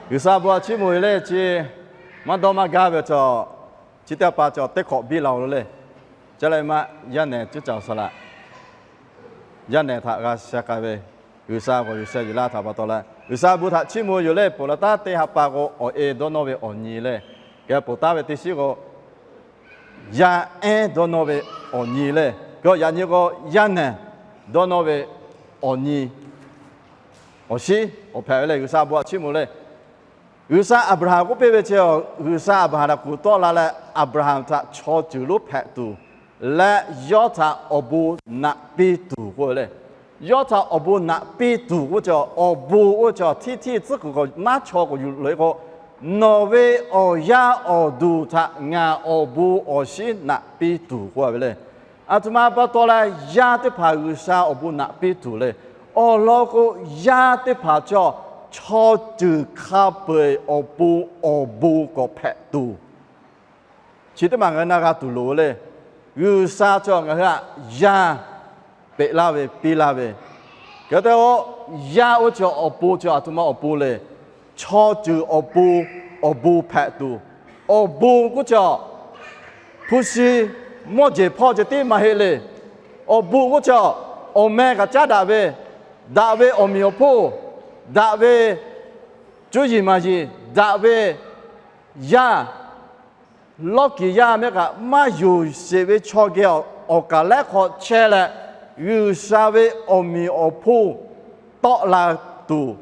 G'uiˬsha bon htaꞈ chiˇ mvuh ve le, chi maˇ dawˇ maˇ gaˇ ve chaw, chi teˇ pa chaw teˇ hk'awꞈ biˇ la-oˬ lo le. Ca leh maˇ yaˇ nehˬ cuˉ caˍ saˍ laꞈ, yaˇ nehˬ htaꞈ g'a sheh k'ai ve, G'uiˬsha g'awˬ yuˬ sheh yuˬ laˇ htaꞈ pa taw leh G'uiˬsha bon htaꞈ chiˇ mvuh yoˬ le. Ponˬ laˬ taˉ teˇ ha pa k'o, awˬ e dawˇ nawˇ ve awˬ nyi le. Geh ponˬ taˉ ve teˇ shiˉ k'o, yaˇ ehˉ dawˇ nawˇ ve awˬ nyi le. K'o yaꞈ nyi k'o, yaˇ nehˬ dawˇ nawˇ ve awˬ nyi, awˬ shiˉ k'awꞈ hpehꞈ ve le. G'uiˬsha bon htaꞈ chiˇ mvuh le. G'uiˬsha Aˍbraˍhanˍ k'oˆ piˇ ve chi, G'uiˬsha Aˍbraˍhanˍ htaꞈ kuˬ tawˆ la leh, Aˍbraˍhanˍ htaꞈ chaw ceuˬ lonˉ hpehꞈ tuˬ leh, yawˇ htaꞈ awˬ bon naꞈ piˇ tuˬ k'oˆ ve le. Yawˇ htaꞈ awˬ bon naꞈ piˇ tuˬ k'oˆ ve chi, awˬ bon k'oˆ ve chi htiˇ htiˇ tcuhˉ kuiˬ k'awꞈ maˇ chaw k'awꞈ yuˬ loꞈ-e k'o, nawˬ ve awˬ yaˇ awˬ duˬ htaꞈ ngaˬ awˬ bon awˬ shiˉ naꞈ piˇ tuˬ k'oˆ ve le. Aˬ htoꞈ ma pa taw leh yaˇ teˇ hpaˍ G'uiˬsha awˬ bon naꞈ piˇ tuˬ le. Awˬ lawn k'o, yaˇ teˇ hpaˍ chaw, chaw ceuˬ hk'a peu-eˬ awˬ pon awˬ bon k'awꞈ hpehꞈ tuˬ, chi teˇ maˬ ngaˬ hui na g'a tuˬ loˍ ve le. G'uiˬsha chaw ngaˬ hui htaꞈ yaˇ peꞈ laˇ ve piˇ laˇ ve, hk'e te-o, yaˇ oˇ chi awˬ pon chi aˬ htoꞈ ma awˬ pon le. Chaw ceuˬ awˬ pon awˬ bon hpehꞈ tuˬ. Awˬ bon k'oˆ chi, hpu shi mawˇ jeˬ hpawˇ ceh tiˉ maˇ heˆ le. Awˬ bon k'oˆ chi, awˬ meh kaꞈ caˉ daꞈ ve, daꞈ ve awˬ meꞈ awˬ hponˇ, daꞈ ve cuˇ yiˍ maˍ yiˍ, daꞈ ve yaˇ, lawˇ kiˍ yaˇ mehˆ kaꞈ maˇ yonˍ sheˍ ve chaw geh awˬ kaˍ lehˉ hk'aw chehˇ leh, G'uiˬsha ve awˬ meꞈ awˬ hponˇ tawˆ la tuˬ,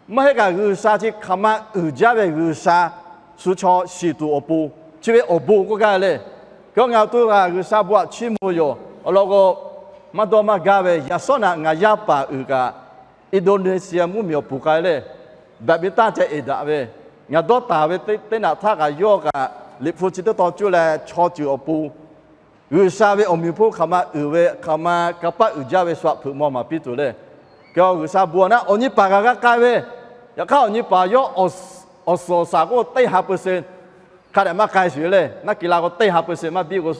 maˇ heˆ kaꞈ G'uiˬsha chi hk'aˬ ma uiˍ jaˇ ve G'uiˬsha shu chaw shiˍ tuˬ awˬ pon, chi ve awˬ bon k'oˆ gaˇ le. Hk'e ngaˬ awˬ to g'aꞈ G'uiˬsha bon htaꞈ chiˇ mvuh yoˬ. Awˬ lawn k'o, maˇ dawˇ maˇ gaˇ ve yaꞈ shawˉ naꞈ ngaˬ yaˇ paˍ uiˍ kaꞈ, Indonesia mvuhˇmiˬ awˬ puˍ k'ai le, badminton ca eˍ daꞈ ve, ngaˬ dawˇ taˍ ve teˇ naꞈ htaˇ kaꞈ yawˇ kaꞈ Liꞈ hpu chi teˇ tawn cuˇ leh chaw ceuˬ awˬ pon, G'uiˬsha ve awˬ meꞈ awˬ hponˇ hk'aˬ ma uiˍ ve, hk'aˬ ma kanˇ paˆ uiˍ jaˇ ve shu htaꞈ hpeuꞈ maw maˍ piˇ tuˬ le. K'o G'uiˬsha bon naˆ awˬ nyi paˍ g'a g'a k'ai ve, yaꞈ hk'aˇ awˬ nyi paˍ yawˇ awˬ suhˍ awˬ shaˍ k'o teˇ ha เปอร์เซ็นต์ hk'a dehꞈ maˇ k'ai sheˍ ve le. Naˆ kiˬ la k'o teˇ ha เปอร์เซ็นต์ maˇ biˇ k'o,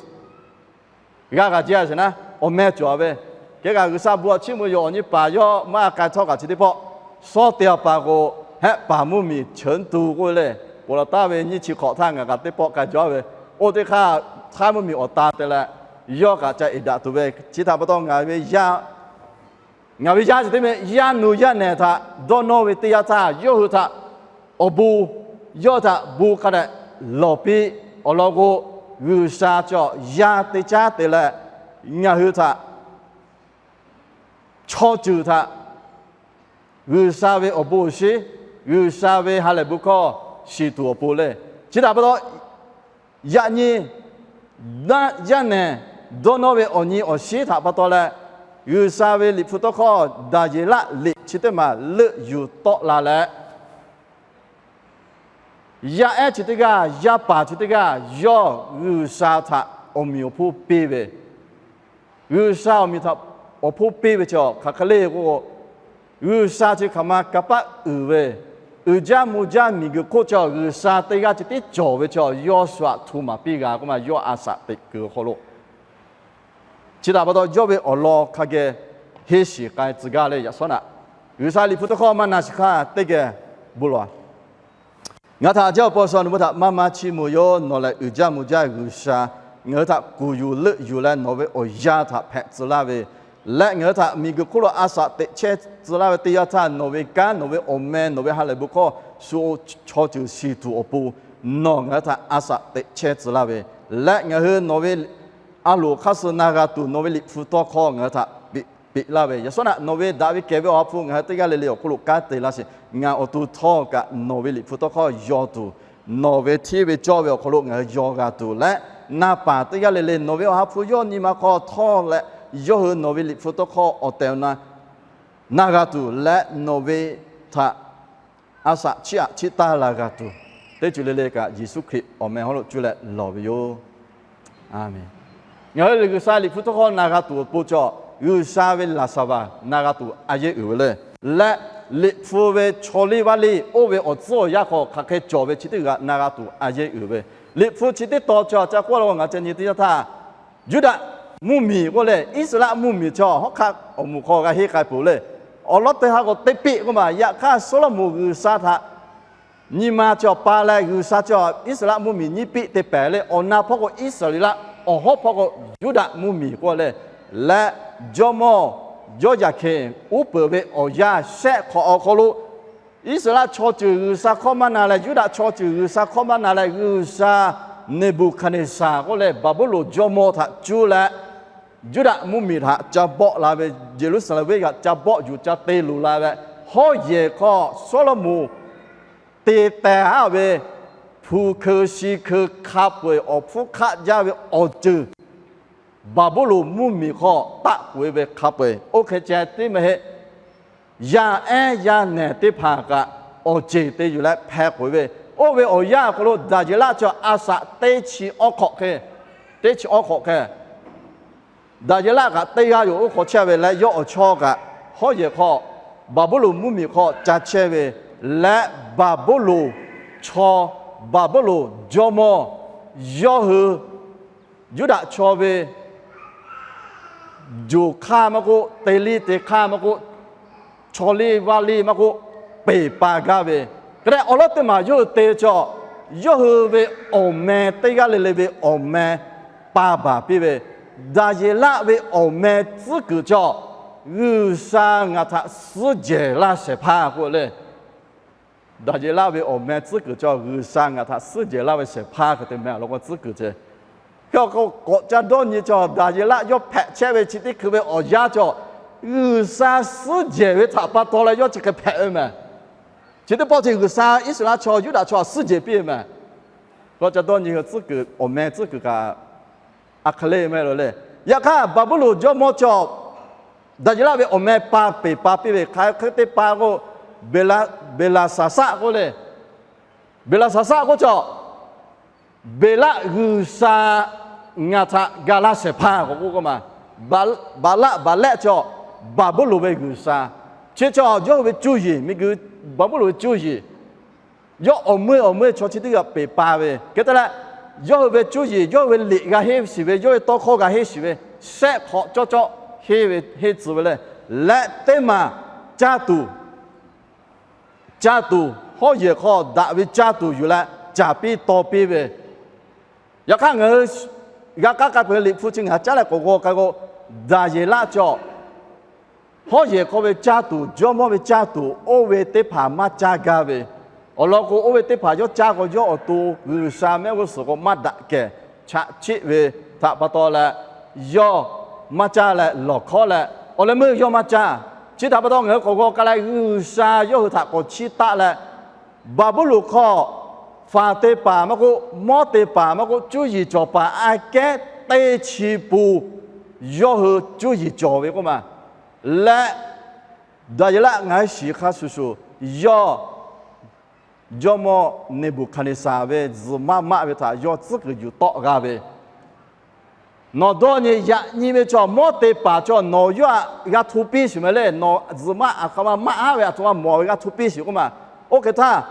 g'a g'a jaˇ sheˍ naˉ awˬ meh cawˬ ve. Hk'e kaꞈ G'uiˬsha bon htaꞈ chiˇ mvuh yoˬ. Awˬ nyi paˍ yawˇ maˇ k'ai htawˇ kaꞈ chi teˇ pawˆ, shawˉ te a paˍ k'o, hehˆ paˍ mvuhˇmiˬ เชิญตัว k'oˆ ve le. Ponˬ laˬ taˉ ve nyiˇ chi hk'awꞈ htaˇ ngaˬ kaꞈ teˇ pawˆ k'ai jaw ve, oˇ teˇ hk'aˇ htaˇ mvuhˇmiˬ awˬ ta te leh, yawˇ kaꞈ ca eˍ daꞈ tuˬ ve. Chi htaꞈ pa taw ngaˬ ve yaˇ ngaˬ ve yaˇ ceh teˇ meh yaˇ nu yaˇ nehˬ htaꞈ dawˇ nawˇ ve teˇ yanˇ htaˇ, yawˇ hui htaꞈ awˬ bon, yawˇ htaꞈ bon hk'a dehꞈ lawˬ piˇ. Awˬ lawn k'o, G'uiˬsha cawˬ yaˇ teˇ caˉ te leh, ngaˬ hui htaꞈ chaw ceuˬ htaꞈ G'uiˬsha ve awˬ bon awˬ shinˉ, G'uiˬsha ve ha lehˬ bon hkawˇ shiˍ tuˬ awˬ pon le. Chi htaꞈ pa taw, yaꞈ nyi yaˇ nehˬ dawˇ nawˇ ve awˬ nyi awˬ shinˉ htaꞈ pa taw leh, G'uiˬsha ve Liꞈ hpu tawˇ hkawˇ Daˍyeˍlaˆ liꞈ chi teˇ maˬ leuˆ yuˬ tawˆ la leh, yaˇ ehˉ chi teˇ g'aˇ, yaˇ paˍ chi teˇ g'aˇ yawˇ G'uiˬsha htaꞈ awˬ meꞈ awˬ hponˇ piˇ ve, G'uiˬsha awˬ meꞈ htaꞈ awˬ hponˇ piˇ ve chi hk'aˬ hk'e le k'o, G'uiˬsha chi hk'aˬ ma kanˇ paˆ uiˍ ve, uiˍ jaˇ mvuh jaˇ miˬguiˬ hk'oˆ chi G'uiˬsha teˇ g'aˇ ceh tiˉ cawˬ ve chi, yawˇ shu htaꞈ hto maˍ piˇ g'a k'oˆ ma, yawˇ a shaꞈ teꞈ kuiˬ awˬ hk'aw lo. Chi htaꞈ pa taw, yawˇ ve awˬ lawn hk'a geh henˇ shiˍ k'ai tcuh gaˇ le. Yaꞈ shawˉ naꞈ G'uiˬsha Liꞈ hpu tawˇ hkawˇ maˇ na shiˍ hk'aˇ teˇ geh bon lawˬ. Ngaˬ htaꞈ jaˇ awˬ pon shu nawˬ hui htaꞈ maˇ maˇ chiˇ mvuh yoˬ. Nawˬ lehˬ uiˍ jaˇ mvuh jaˇ G'uiˬsha, ngaˬ hui htaꞈ kuˬ yuˬ leuˆ yuˬ leh nawˬ ve awˬ yaˇ htaꞈ hpehꞈ tcuh laˇ ve, leh ngaˬ hui htaꞈ miˬguiˬ hk'oˆ lo a shaꞈ teꞈ chehˇ tcuh laˇ ve teˇ yanˇ htaˇ, nawˬ ve kanˉ, nawˬ ve awˬ meh, nawˬ ve ha lehˬ bon hkawˇ shu chaw ceuˬ shiˍ tuˬ awˬ pon, nawˬ ngaˬ hui htaꞈ a shaꞈ teꞈ chehˇ tcuh laˇ ve, leh ngaˬ hui nawˬ ve a loˍ hk'aˇ suh na g'a tuˬ nawˬ ve Liꞈ hpu tawˇ hkawˇ ngaˬ hui htaꞈ peꞈ laˇ ve, yaꞈ shawˉ naꞈ nawˬ ve daꞈ ve kehˬ ve awˬ ha hpu ngaˬ hui teˇ g'aˇ le le awˬ hk'aw lo kanˉ te laˇ sheˍ. Ngaˬ awˬ to htawˇ kaꞈ nawˬ ve Liꞈ hpu tawˇ hkawˇ yaw tuˬ, nawˬ ve hteˇ ve cawˇ ve awˬ hk'aw lo ngaˬ hui yaw g'a tuˬ leh, na paˍ teˇ g'aˇ le le nawˬ ve awˬ ha hpu yawˇ nyi ma hk'aw htawˇ leh, yawˇ hui nawˬ ve Liꞈ hpu tawˇ hkawˇ awˬ tehˬ awˬ na na g'a tuˬ leh, nawˬ ve htaꞈ a shaꞈ chiˇ aꞈ chiˇ taˇ la g'a tuˬ, teˇ ceuˬ le le kaꞈ Yeˍsuˆ Hkriꞈ awˬ meh hawˉ lo cuˇ leh lawˬ ve yoˬ. Aˍmenˍ. Ngaˬ hui G'uiˬsha Liꞈ hpu tawˇ hkawˇ na g'a tuˬ awˬ pon cawˬ, G'uiˬsha ve laꞈ shaˍ vaˍ na g'a tuˬ a yehˇ uiˍ ve le. Leh Liꞈ hpu ve chaw liˇ vaˇ liˇ oˇ ve awˬ tcuhˉ awˬ yanˇ hk'aw hk'aˬ hk'e cawˬ ve chi teˇ g'aˇ na g'a tuˬ a yehˇ uiˍ ve. Liꞈ hpu chi teˇ tawn cawˬ ca k'oˆ la k'o, ngaˬ ca nyi teˇ yanˇ htaˇ, Yuˇdaꞈ mvuhˇmiˬ k'oˆ leh Iˉsaˍreˍlaˆ mvuhˇmiˬ chaw hawˉ hk'aˆ awˬ moˍ hk'aw g'a henˇ k'ai peuˬ le. Awˬ lawn teˇ ha k'awꞈ teˇ piˆ k'oˆ ma, yaꞈ hk'aˇ Sawˉlaꞈmonˍ G'uiˬsha htaꞈ Nyi ma cawˬ pa leh G'uiˬsha cawˬ Iˉsaˍreˍlaˆ mvuhˇmiˬ nyiˇ piˆ te pehˍ le. Awˬ na hpawˇ k'o Iˉsaˍreˍlaˆ, awˬ hawˉ hpawˇ k'o Yuˇdaꞈ mvuhˇmiˬ k'oˆ le. Leh jawˇmawˇ Yawˇyaˍhkehnˍ uˉ peunˍ ve awˬ yanˇ shehˆ hk'awꞈ awˬ hk'aw lo, Iˉsaˍreˍlaˆ chaw ceuˬ G'uiˬsha hkawˇ maˇ na leh, Yuˇdaꞈ chaw ceuˬ G'uiˬsha hkawˇ maˇ na leh, G'uiˬsha Neˍbuˍhkaˍneˍsaˍ k'oˆ leh Baˍbuˍlonˍ jawˇmawˇ htaꞈ cuˇ leh, Yuˇdaꞈ mvuhˇmiˬ htaꞈ ca bawˆ la ve, Yeˍruˆsaˍlehnˍ venˇ g'aꞈ ca bawˆ yuˬ ca te luˬ la ve, hawˉ yehˬ hk'aw Sawˉlaꞈmonˍ te teh haˉ ve hpu hkeu shi hkeu hk'a peu-eˬ awˬ hpfuhˇ hk'aˆ jaˇ ve awˬ ceuˬ Baˍbuˍlonˍ mvuhˇmiˬ hk'aw taˆ k'oꞈ-e ve hk'a peu-eˬ oˇ hk'e ceh tiˉ maˇ heˆ. Yaˇ ehˉ yaˇ nehˬ teˇ hpaˍ kaꞈ awˬ ceˬ te yuˬ leh hpeh k'oꞈ-e ve, oˇ ve awˬ yanˇ awˬ hk'aw lo Daˍyeˍlaˆ cawˬ a shaꞈ teˇ chi awˉ hk'awꞈ hk'e, teˇ chi awˉ hk'awꞈ hk'e Daˍyeˍlaˆ kaꞈ teˇ g'aˇ yoˬ. Oˇ hk'aw chehˇ ve leh yawˇ awˬ chawˇ kaꞈ hawˉ yehˬ hk'aw Baˍbuˍlonˍ mvuhˇmiˬ hk'aw ca chehˇ ve leh, Baˍbuˍlonˍ chaw, Baˍbuˍlonˍ jawˇmawˇ yawˇ hui Yuˇdaꞈ chaw ve juˬ hk'aˇ maˇ k'oˆ, te liˇ te hk'aˇ maˇ k'oˆ, chaw liˇ vaˇ liˇ maˇ k'oˆ, peˬ pa gaˇ ve, hk'e leh awˬ lawn teˇ maˬ yawˇ hui te cawˬ, yawˇ hui ve awˬ meh teˇ g'aˇ le le ve awˬ meh pa baˬ piˇ ve, Daˍyeˍlaˆ ve awˬ meh tcuhˉ kuiˬ cawˬ, G'uiˬsha ngaˬ htaꞈ suhˉ jehˬ laˇ shehˍ hpaˇ k'oˆ le. Daˍyeˍlaˆ ve awˬ meh tcuhˉ kuiˬ cawˬ, G'uiˬsha ngaˬ htaꞈ suhˉ jehˬ laˇ ve shehˍ hpaˇ hk'e te meh awˬ lawn k'o tcuhˉ kuiˬ ce. Hk'e k'awꞈ ca dawˇ nyi cawˬ, Daˍyeˍlaˆ yawˇ hpehꞈ chehˇ ve chi teˇ hkui ve awˬ yanˇ cawˬ, G'uiˬsha suhˉ jehˬ ve htaꞈ pa taw leh yawˇ chi hk'e hpehꞈ ve meh. Chi teˇ pawˆ chi G'uiˬsha Iˉsaˍreˍlaˆ chaw Yuˇdaꞈ chaw suhˉ jehˬ piˇ ve meh. K'awꞈ ca dawˇ nyi tcuhˉ kuiˬ, awˬ meh tcuhˉ kuiˬ kaꞈ a hk'e le meh lo le. Yaꞈ hk'aˇ Baˍbuˍlonˍ jawˇmawˇ cawˬ Daˍyeˍlaˆ ve awˬ meh pa peˬ pa piˇ ve hk'aˬ hk'e te pa k'o, Beˍlaˍsaˍsaˆ k'oˆ le. Beˍlaˍsaˍsaˆ k'oˆ cawˬ, Beˍlaˆ g'uiˬsha ngaˬ htaꞈ ga laˇ shehˍ hpaˇ k'awꞈ k'oˆ k'oˆ ma. Baˍlaˆ Baˍlehˆ cawˬ Baˍbuˍlonˍ ve g'uiˬsha. Chi cawˬ yawˇ hui ve cuˇ yiˍ, miˬguiˬ Baˍbuˍlonˍ ve cuˇ yiˍ. Yawˇ awˬ meuˇ awˬ meuˇ chaw chi teˇ g'aˇ peˬ pa ve hk'e te leh, yawˇ hui ve cuˇ yiˍ, yawˇ hui ve liꞈ g'a henˇ shiˍ ve, yawˇ ve tawˇ hkawˇ g'a henˇ shiˍ ve, shehˆ hk'awꞈ cawˇ cawˇ henˇ ve henˇ tcuh ve le. Leh teˇ maˬ caˇ tuˬ, caˇ tuˬ hawˉ yehˬ hk'aw daꞈ ve caˇ tuˬ yuˬ leh caˍ piˇ taw piˇ ve. Yaꞈ hk'aˇ ngaˬ hui g'a k'aˉ k'ai peuˬ ve liꞈ hpu chi ngaˬ hui caˉ leh k'awꞈ g'aw k'ai k'o, Daˍyeˍlaˆ cawˬ hawˉ yehˬ hk'aw ve caˇ tuˬ, jawˇmawˇ ve caˇ tuˬ, oˇ ve teˇ hpaˍ maˇ caˇ gaˇ ve. Awˬ lawn k'o, oˇ ve teˇ hpaˍ yawˇ caˇ k'o, yawˇ awˬ to G'uiˬsha mehˆ g'uˇ suhˍ k'o maˇ daꞈ kehˬ, chaꞈ chiˆ ve htaꞈ pa taw leh, yawˇ maˇ caˇ leh lawˬ hkawˉ leh, awˬ leh meuˇ yawˇ maˇ caˇ. Chi htaꞈ pa taw ngaˬ hui k'awꞈ g'aw k'ai leh, G'uiˬsha yawˇ hui htaꞈ k'awꞈ chiˇ taˆ leh, Baˍbuˍlonˍ hk'aw faˍ te paˍ maˇ k'oˆ, mawˇ te paˍ maˇ k'oˆ, cuˇ yiˍ cawˬ paˍ aꞈ kehˉ teˇ chi pun yawˇ hui cuˇ yiˍ cawˬ ve k'oˆ ma. Leh Daˍyeˍlaˆ ngaˬ hui shiˍ hk'a shuˍ shuˍ, yawˇ jawˇmawˇ Neˍbuˍhkaˍneˍsaˍ ve zuhꞈ maˆ maˆ ve htaꞈ yawˇ tcuhˉ kuiˬ yuˬ tawˆ g'a ve, nawˬ dawˇ nyi yaꞈ nyi ve chaw mawˇ te paˍ chaw nawˬ yawˇ aꞈ g'a hto piˇ shiˍ meh le. Nawˬ zuhꞈ maˆ aˬ htoꞈ ma maˆ haˉ ve aˬ htoꞈ ma mawˬ ve g'a hto piˇ shiˍ k'oˆ ma. Oˇ hk'e htaˇ,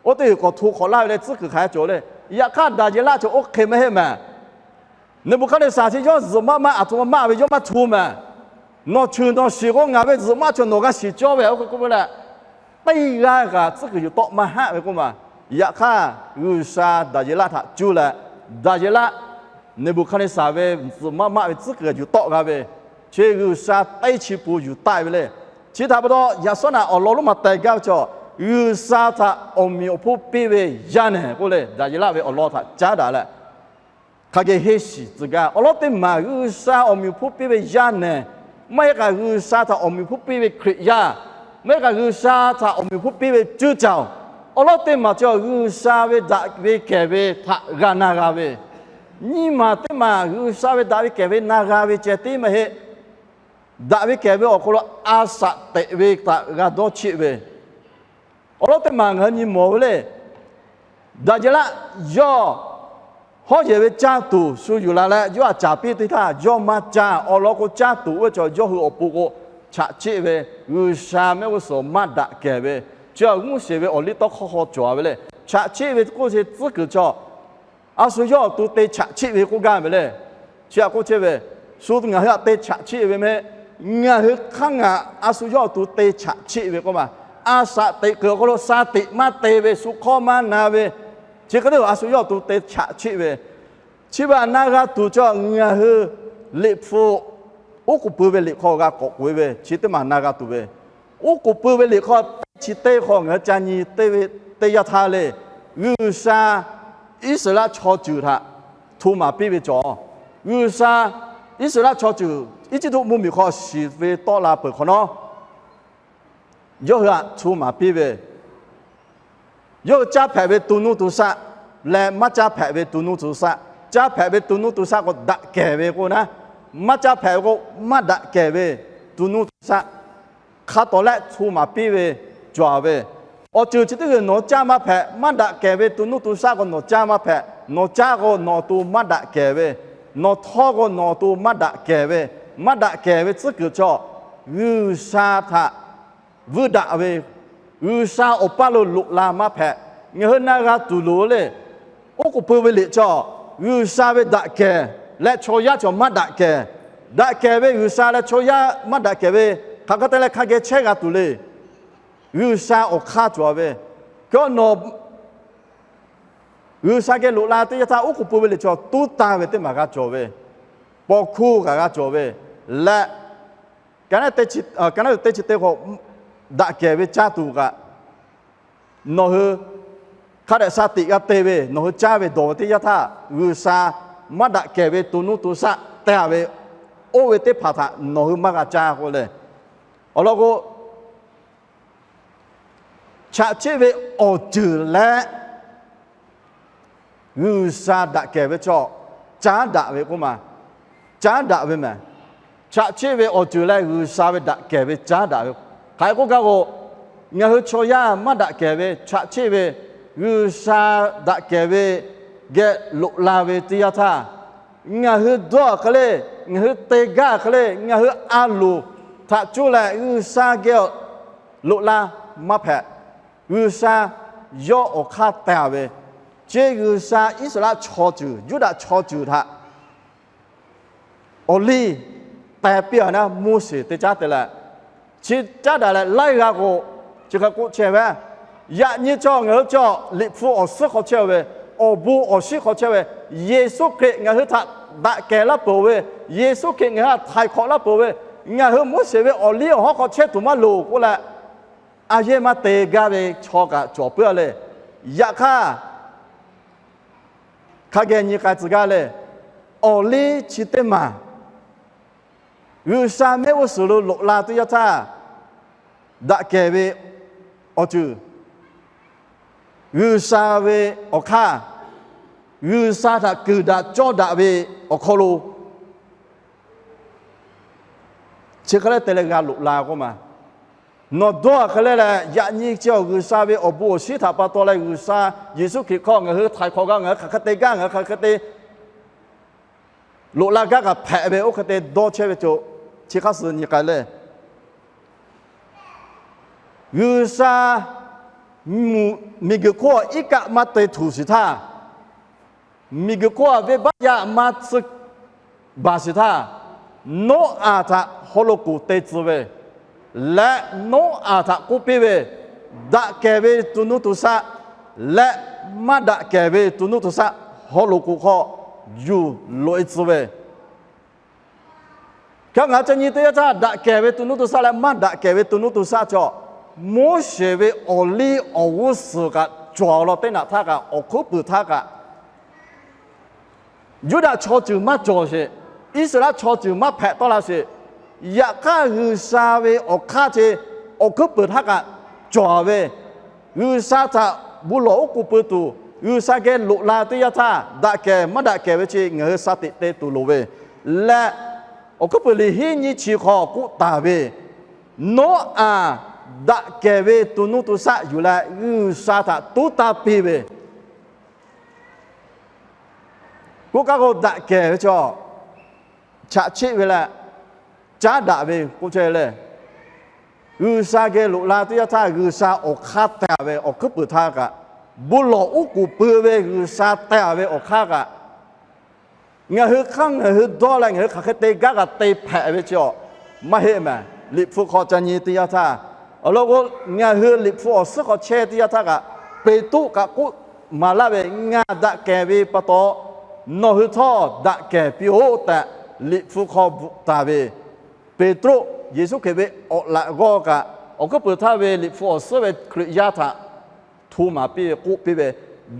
oˇ teˇ g'uiˬ k'awꞈ hto hk'awꞈ laˇ ve leh tcuhˉ kuiˬ hk'aˬ hk'e cawˬ le. Yaꞈ hk'aˇ Daˍyeˍlaˆ chaw oˇ hk'e maˇ heˆ meh. Neˍbuˍhkaˍneˍsaˍ chi yawˇ zuhꞈ maˆ maˆ aˬ htoꞈ ma maˆ ve yawˇ maˇ hto meh. Nawˬ cheuˬ nawˬ shiˍ k'o ngaˬ ve zuhꞈ maˆ chaw nawˬ g'a shiˍ cawˇ ve, oˇ hk'e k'oˆ ve leh, teˇ g'aˇ kaꞈ tcuhˉ kuiˬ yuˬ tawˆ maˇ haˆ ve k'oˆ ma. Yaꞈ hk'aˇ G'uiˬsha Daˍyeˍlaˆ htaꞈ cuˇ leh, Daˍyeˍlaˆ Neˍbuˍhkaˍneˍsaˍ ve zuhꞈ maˆ maˆ ve tcuhˉ kuiˬ yuˬ tawˆ g'a ve, chi G'uiˬsha teˇ chi pun yuˬ taˆ ve le. Chi htaꞈ pa taw, yaꞈ shawˉ naꞈ awˬ lawn lonˉ ma teh gaˇ ve chaw, G'uiˬsha htaꞈ awˬ meꞈ awˬ hponˇ piˇ ve yaˇ nehˬ k'oˆ le, Daˍyeˍlaˆ ve awˬ lawn htaꞈ caˉ daꞈ leh, hk'a geh henˇ shiˍ tcuh gaˇ. Awˬ lawn teˇ maˬ G'uiˬsha awˬ meꞈ awˬ hponˇ piˇ ve yaˇ nehˬ, maˇ heˆ k'o G'uiˬsha htaꞈ awˬ meꞈ awˬ hponˇ piˇ ve Hkriꞈ yaˇ, maˇ heˆ k'o G'uiˬsha htaꞈ awˬ meꞈ awˬ hponˇ piˇ ve cuˇ caoˬ, awˬ lawn teˇ maˬ cawˬ G'uiˬsha ve daꞈ ve kehˬ ve htaꞈ g'a na g'a ve, nyiˇ maˬ teˇ maˬ G'uiˬsha ve daꞈ ve kehˬ ve na g'a ve ceh tiˉ maˇ heˆ. Daꞈ ve kehˬ ve awˬ hk'aw lo a shaꞈ teꞈ ve htaꞈ g'a dawˇ cheˆ ve, awˬ lawn teˇ maˬ ngaˬ hui nyi mawˬ ve le. Daˍyeˍlaˆ yawˇ hawˉ yehˬ ve caˇ tuˬ shu yuˬ la leh yawˇ aꞈ caˍ piˇ teˇ htaˇ yawˇ maˇ caˇ. Awˬ lawn k'o, caˇ tuˬ oˇ ve chaw yawˇ hui awˬ pon k'o, chaꞈ cheˆ ve, G'uiˬsha mehˆ g'uˇ suhˍ maˇ daꞈ kehˬ ve, chi aꞈ g'uˇ sheˍ ve awˬ liˇ tawˇ hkawˇ hk'aw cawˬ ve le. Chaꞈ cheˆ ve k'oˆ ve tcuhˉ kuiˬ chaw, a shu yawˇ awˬ to te chaꞈ cheˆ ve k'oˆ gaˇ ve le. Chi aꞈ k'oˆ chehˇ ve, shu ngaˬ hui aꞈ te chaꞈ cheˆ ve meh. Ngaˬ hui hk'aˇ ngaˬ a shu yawˇ awˬ to te chaꞈ cheˆ ve k'oˆ ma. a shaꞈ teꞈ kuiˬ awˬ hk'aw lo sha tiꞈ maˇ te ve, shu hk'awˇ maˇ na ve, chi hk'e te a shu yawˇ awˬ to te chaꞈ chiˆ ve, chi ve htaꞈ na g'a tuˬ cawˬ ngaˬ hui Liꞈ hpu oˉ k'oˍ pui ve liꞈ hk'aw g'a k'awꞈ k'oꞈ-e ve chi teˇ maˬ na g'a tuˬ ve, oˉ k'oˍ pui ve liꞈ hk'aw teˇ chi teˇ hk'aw ngaˬ hui ca nyi teˇ ve teˇ yanˇ htaˇ le, G'uiˬsha Iˉsaˍreˍlaˆ chaw ceuˬ htaꞈ hto maˍ piˇ ve cawˬ. G'uiˬsha Iˉsaˍreˍlaˆ chaw ceuˬ Eˇjiˇtuꞈ mvuhˇmiˬ hk'aw shiˍ ve tawˆ la peuˬ hk'awꞈ nawˉ, yawˇ hui htaꞈ hto maˍ piˇ ve, yawˇ hui caˇ hpehꞈ ve to nuˇ to shaˆ leh maˇ caˇ hpehꞈ ve to nuˇ to shaˆ, caˇ hpehꞈ ve to nuˇ to shaˆ k'o daꞈ kehˬ ve k'o naˉ, maˇ caˇ hpehꞈ ve k'o maˇ daꞈ kehˬ ve to nuˇ to shaˆ hk'a tawˍ lehˆ hto maˍ piˇ ve cawˬ ve. Awˬ ceuˬ chi teˇ g'uiˬ nawˬ caˇ maˇ hpehꞈ, maˇ daꞈ kehˬ ve to nuˇ to shaˆ k'o nawˬ caˇ maˇ hpehꞈ. Nawˬ caˇ k'o nawˬ awˬ to maˇ daꞈ kehˬ ve, nawˬ htawˇ k'o nawˬ awˬ to maˇ daꞈ kehˬ ve, maˇ daꞈ kehˬ ve tcuhˉ kuiˬ cawˬ G'uiˬsha htaꞈ vuiˇ daꞈ ve, G'uiˬsha awˬ paˇ lo loꞈ la maˇ hpehꞈ. Ngaˬ hui na g'a tuˬ loˍ le. Oˉ k'oˍ pui ve liꞈ cawˬ, G'uiˬsha ve daꞈ kehˬ leh chaw yaˇ cawˬ maˇ daꞈ kehˬ. Daꞈ kehˬ ve G'uiˬsha leh chaw yaˇ maˇ daꞈ kehˬ ve hk'aˬ hk'e te leh hk'a geh chehˇ g'a tuˬ le. G'uiˬsha awˬ hk'aˇ cawˬ ve, kawˆ nawˬ G'uiˬsha geh loꞈ la teˇ yanˇ htaˇ oˉ k'oˍ pui ve liꞈ cawˬ, tuˉ tanˇ ve teˇ maˬ g'a cawˬ ve, paw hkuˇ kaꞈ g'a cawˬ ve, leh ka naˉ teˇ chi teˇ hk'aw daꞈ kehˬ ve caˇ tuˬ kaꞈ, nawˬ hui hk'a dehꞈ sha tiꞈ g'a te ve, nawˬ hui caˇ ve dawˬ ve teˇ yanˇ htaˇ G'uiˬsha maˇ daꞈ kehˬ ve to nuˇ to shaˆ te-a ve, oˇ ve teˇ hpaˍ htaꞈ nawˬ hui maˇ g'a caˇ k'oˆ le. Awˬ lawn k'o, chaꞈ chiˆ ve awˬ ceuˬ leh G'uiˬsha daꞈ kehˬ ve chaw caˉ daꞈ ve k'oˆ ma, caˉ daꞈ ve mehˬ. Chaꞈ chiˆ ve awˬ ceuˬ leh G'uiˬsha ve daꞈ kehˬ ve caˉ daꞈ ve. Hk'aˬ hk'e k'oˆ gaˇ k'o, ngaˬ hui chaw yaˇ maˇ daꞈ kehˬ ve chaꞈ chiˆ ve G'uiˬsha daꞈ kehˬ ve geh loꞈ la ve teˇ yanˇ htaˇ, ngaˬ hui dawˇ hk'e le, ngaˬ hui te gaˇ hk'e le, ngaˬ hui a loˍ htaꞈ cuˇ leh G'uiˬsha geh loꞈ la maˇ hpehꞈ. G'uiˬsha yawˇ awˬ hk'aˇ te-a ve, chi G'uiˬsha Iˉsaˍreˍlaˆ chaw ceuˬ, Yuˇdaꞈ chaw ceuˬ htaꞈ awˬ liˇ teh piˇ-a naˉ Moˉseˍ teˇ caˉ te leh, chi caˉ daꞈ leh laiˉ g'aˇ k'o, chi hk'e k'oˆ chehˇ ve, yaꞈ nyi cawˬ ngaˬ hui cawˬ Liꞈ hpu awˬ suhˉ hk'aw chehˇ ve, awˬ bon awˬ shinˉ hk'aw chehˇ ve, Yeˍsuˆ Hkriꞈ ngaˬ hui htaꞈ daꞈ kehˬ laˇ peuˬ ve, Yeˍsuˆ Hkriꞈ ngaˬ hui htaꞈ htaiˍ hk'awꞈ laˇ peuˬ ve, ngaˬ hui Moˉseˍ ve awˬ liˇ awˬ hawˉ hk'aw chehˇ tuˬ maˇ loˍ k'oˆ leh, a yehˇ maˇ te gaˇ ve chaw kaꞈ cawˬ puiˉ-a le. Yaꞈ hk'aˇ, hk'a geh nyi k'ai tcuh gaˇ le. Awˬ liˇ chi teˇ maˬ G'uiˬsha mehˆ g'uˇ suhˍ lo loꞈ la teˇ yanˇ htaˇ, daꞈ kehˬ ve awˬ ceuˬ, G'uiˬsha ve awˬ hk'aˇ, G'uiˬsha htaꞈ kuiˬ daꞈ cawˇ daꞈ ve awˬ hk'aw lo chi hk'e le te leh g'a loꞈ la k'oˆ ma. Nawˬ dawˇ hk'e le leh, yaꞈ nyi chi awˬ G'uiˬsha ve awˬ bon awˬ shinˉ htaꞈ pa taw leh G'uiˬsha Yeˍsuˆ Hkriꞈ hk'aw ngaˬ hui htaiˍ hk'awꞈ gaˇ, ngaˬ hui hk'aˬ hk'e te gaˇ, ngaˬ hui hk'aˬ hk'e te loꞈ la gaˇ kaꞈ hpehꞈ ve, oˇ hk'e te dawˇ chehˇ ve cawˬ. Chi hk'aˇ suh nyi k'ai le. G'uiˬsha miˬguiˬ hk'oˆ iˉ kaˆ maˇ te htuˬ shiˍ htaˇ, miˬguiˬ hk'oˆ venˇbaˆ yaˇ maˇ tsuhˇ baˬ shiˍ htaˇ, Noˉaꞈ htaꞈ haw loꞈ k'oˍ te tcuh ve leh, Noˉaꞈ htaꞈ k'oˆ piˇ ve, daꞈ kehˬ ve to nuˇ to shaˆ leh maˇ daꞈ kehˬ ve to nuˇ to shaˆ haw loꞈ k'oˍ hk'aw yuˬ loꞈ-e tcuh ve. Hk'e ngaˬ ca nyi teˇ yanˇ htaˇ, daꞈ kehˬ ve to nuˇ to shaˆ leh maˇ daꞈ kehˬ ve to nuˇ to shaˆ cawˬ, Moˉseˍ ve awˬ liˇ awˬ g'uˇ suhˍ kaꞈ cawˬ law teˇ naꞈ htaˇ kaꞈ, awˬ hkuiˉ puiˍ htaˇ kaꞈ, Yuˇdaꞈ chaw ceuˬ maˇ cawˬ sheˍ, Iˉsaˍreˍlaˆ chaw ceuˬ maˇ hpehꞈ tawˆ la sheˍ. Yaꞈ hk'aˇ, G'uiˬsha ve awˬ hk'aˇ chi awˬ hkuiˉ puiˍ htaˇ kaꞈ cawˬ ve, G'uiˬsha htaꞈ bon lawˬ oˉ k'oˍ pui tuˬ, G'uiˬsha geh loꞈ la teˇ yanˇ htaˇ, daꞈ kehˬ maˇ daꞈ kehˬ ve chi ngaˬ hui sha tiꞈ te tuˬ loˍ ve leh, awˬ hkuiˉ puiˍ liꞈ hiˉ nyiˇ chi hk'aw k'oˆ taˍ ve, Noˉaꞈ daꞈ kehˬ ve to nuˇ to shaˆ yuˬ leh G'uiˬsha htaꞈ tuˉ tanˇ piˇ ve, k'oˆ kaˇ k'o, daꞈ kehˬ ve chaw, chaꞈ chiˆ ve leh caˉ daꞈ ve k'oˆ chehˇ le. G'uiˬsha geh loꞈ la teˇ yanˇ htaˇ, G'uiˬsha awˬ hk'aˇ te-a ve awˬ hkuiˉ puiˍ htaˇ kaꞈ, bon lawˬ oˉ k'oˍ pui ve G'uiˬsha te-a ve awˬ hk'aˇ kaꞈ, ngaˬ hui hk'aˇ ngaˬ hui dawˇ leh ngaˬ hui hk'aˬ hk'e te gaˇ kaꞈ te hpehꞈ ve chi awˬ maˇ heˆ mehˍ. Liꞈ hpu hk'aw ca nyi teˇ yanˇ htaˇ, Awˬ lawn k'o, ngaˬ hui Liꞈ hpu awˬ suhˉ hk'aw chehˇ teˇ yanˇ htaˇ kaꞈ, Peˍtruˆ kaꞈ k'oˆ maˍ laˇ ve, Ngaˬ daꞈ kehˬ ve pa taw, nawˬ hui htawˇ daꞈ kehˬ piˇ-oˆ tehꞈ Liꞈ hpu hk'aw bvuhꞈ taˍ ve. Peˍtruˆ Yeˍsuˆ Hkriꞈ ve awˬ laꞈ g'awˇ kaꞈ, awˬ hkuiˉ puiˍ htaˇ ve Liꞈ hpu awˬ suhˉ ve Hkriꞈ yaˇ htaꞈ hto maˍ piˇ ve k'oˆ piˇ ve,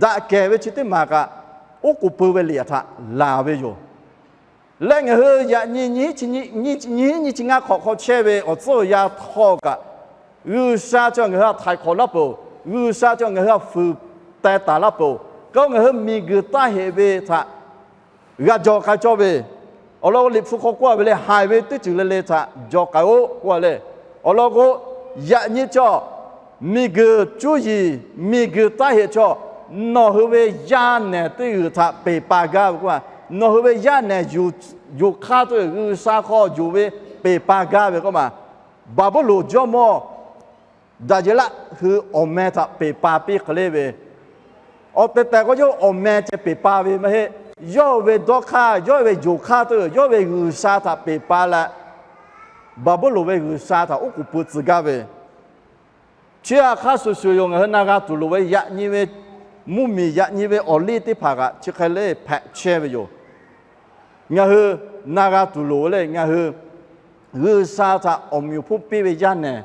daꞈ kehˬ ve chi teˇ maˬ kaꞈ, oˉ k'oˍ pui ve liꞈ htaꞈ laˬ ve yoˬ. Leh ngaˬ hui yaꞈ nyi nyiˇ chi nyiˇ, nyiˇ chi nyiˇ, nyiˇ chi ngaˇ hk'awꞈ hk'aw chehˇ ve awˬ tcuhˉ awˬ yanˇ htawˇ kaꞈ, G'uiˬsha chi ngaˬ hui htaꞈ htaiˍ hk'awꞈ laˇ peuˬ. G'uiˬsha chi ngaˬ hui htaꞈ fuiˍ teh taˍ laˇ peuˬ. K'o ngaˬ hui miˬguiˬ taˇ heꞈ ve htaꞈ g'a jaw k'ai cawˇ ve. Awˬ lawn k'o, Liꞈ hpu hk'aw k'oˆ ve le, haiˬ ve teˇ ceuˬ le le htaꞈ jaw k'ai-oˆ k'oˆ ve le. Awˬ lawn k'o, yaꞈ nyi chaw, miˬguiˬ cuˇ yiˍ, miˬguiˬ taˇ heꞈ chaw, nawˬ hui ve yaˇ nehˬ teˇ g'uiˬ htaꞈ peˬ pa gaˇ ve k'oˆ ma. Nawˬ hui ve yaˇ nehˬ yuˬ hk'aˇ teˇ g'uiˬ G'uiˬsha hk'aw yuˬ ve peˬ pa gaˇ ve k'oˆ ma. Baˍbuˍlonˍ jawˇmawˇ Daˍyeˍlaˆ hui awˬ meh htaꞈ peˬ pa piˇ hk'e le ve, awˬ tehˬ tehˬ k'o yawˇ awˬ meh ceh peˬ pa ve maˇ heˆ. Yawˇ ve dawˇ hk'aˇ, yawˇ ve yonˍ hk'aˇ teˇ g'uiˬ, yawˇ ve G'uiˬsha htaꞈ peˬ pa leh, Baˍbuˍlonˍ ve G'uiˬsha htaꞈ oˉ k'oˍ pui tcuh gaˇ ve. Chi hk'a shuˍ shuˍ yoˬ, ngaˬ hui na g'a tuˬ loˍ ve yaꞈ nyi ve mvuhˇmiˬ, yaꞈ nyi ve awˬ liˇ teˇ hpaˍ kaꞈ chi hk'e le hpehꞈ chehˇ ve yoˬ. Ngaˬ hui na g'a tuˬ loˍ ve le, ngaˬ hui G'uiˬsha htaꞈ awˬ meꞈ awˬ hponˇ piˇ ve yaˇ nehˬ,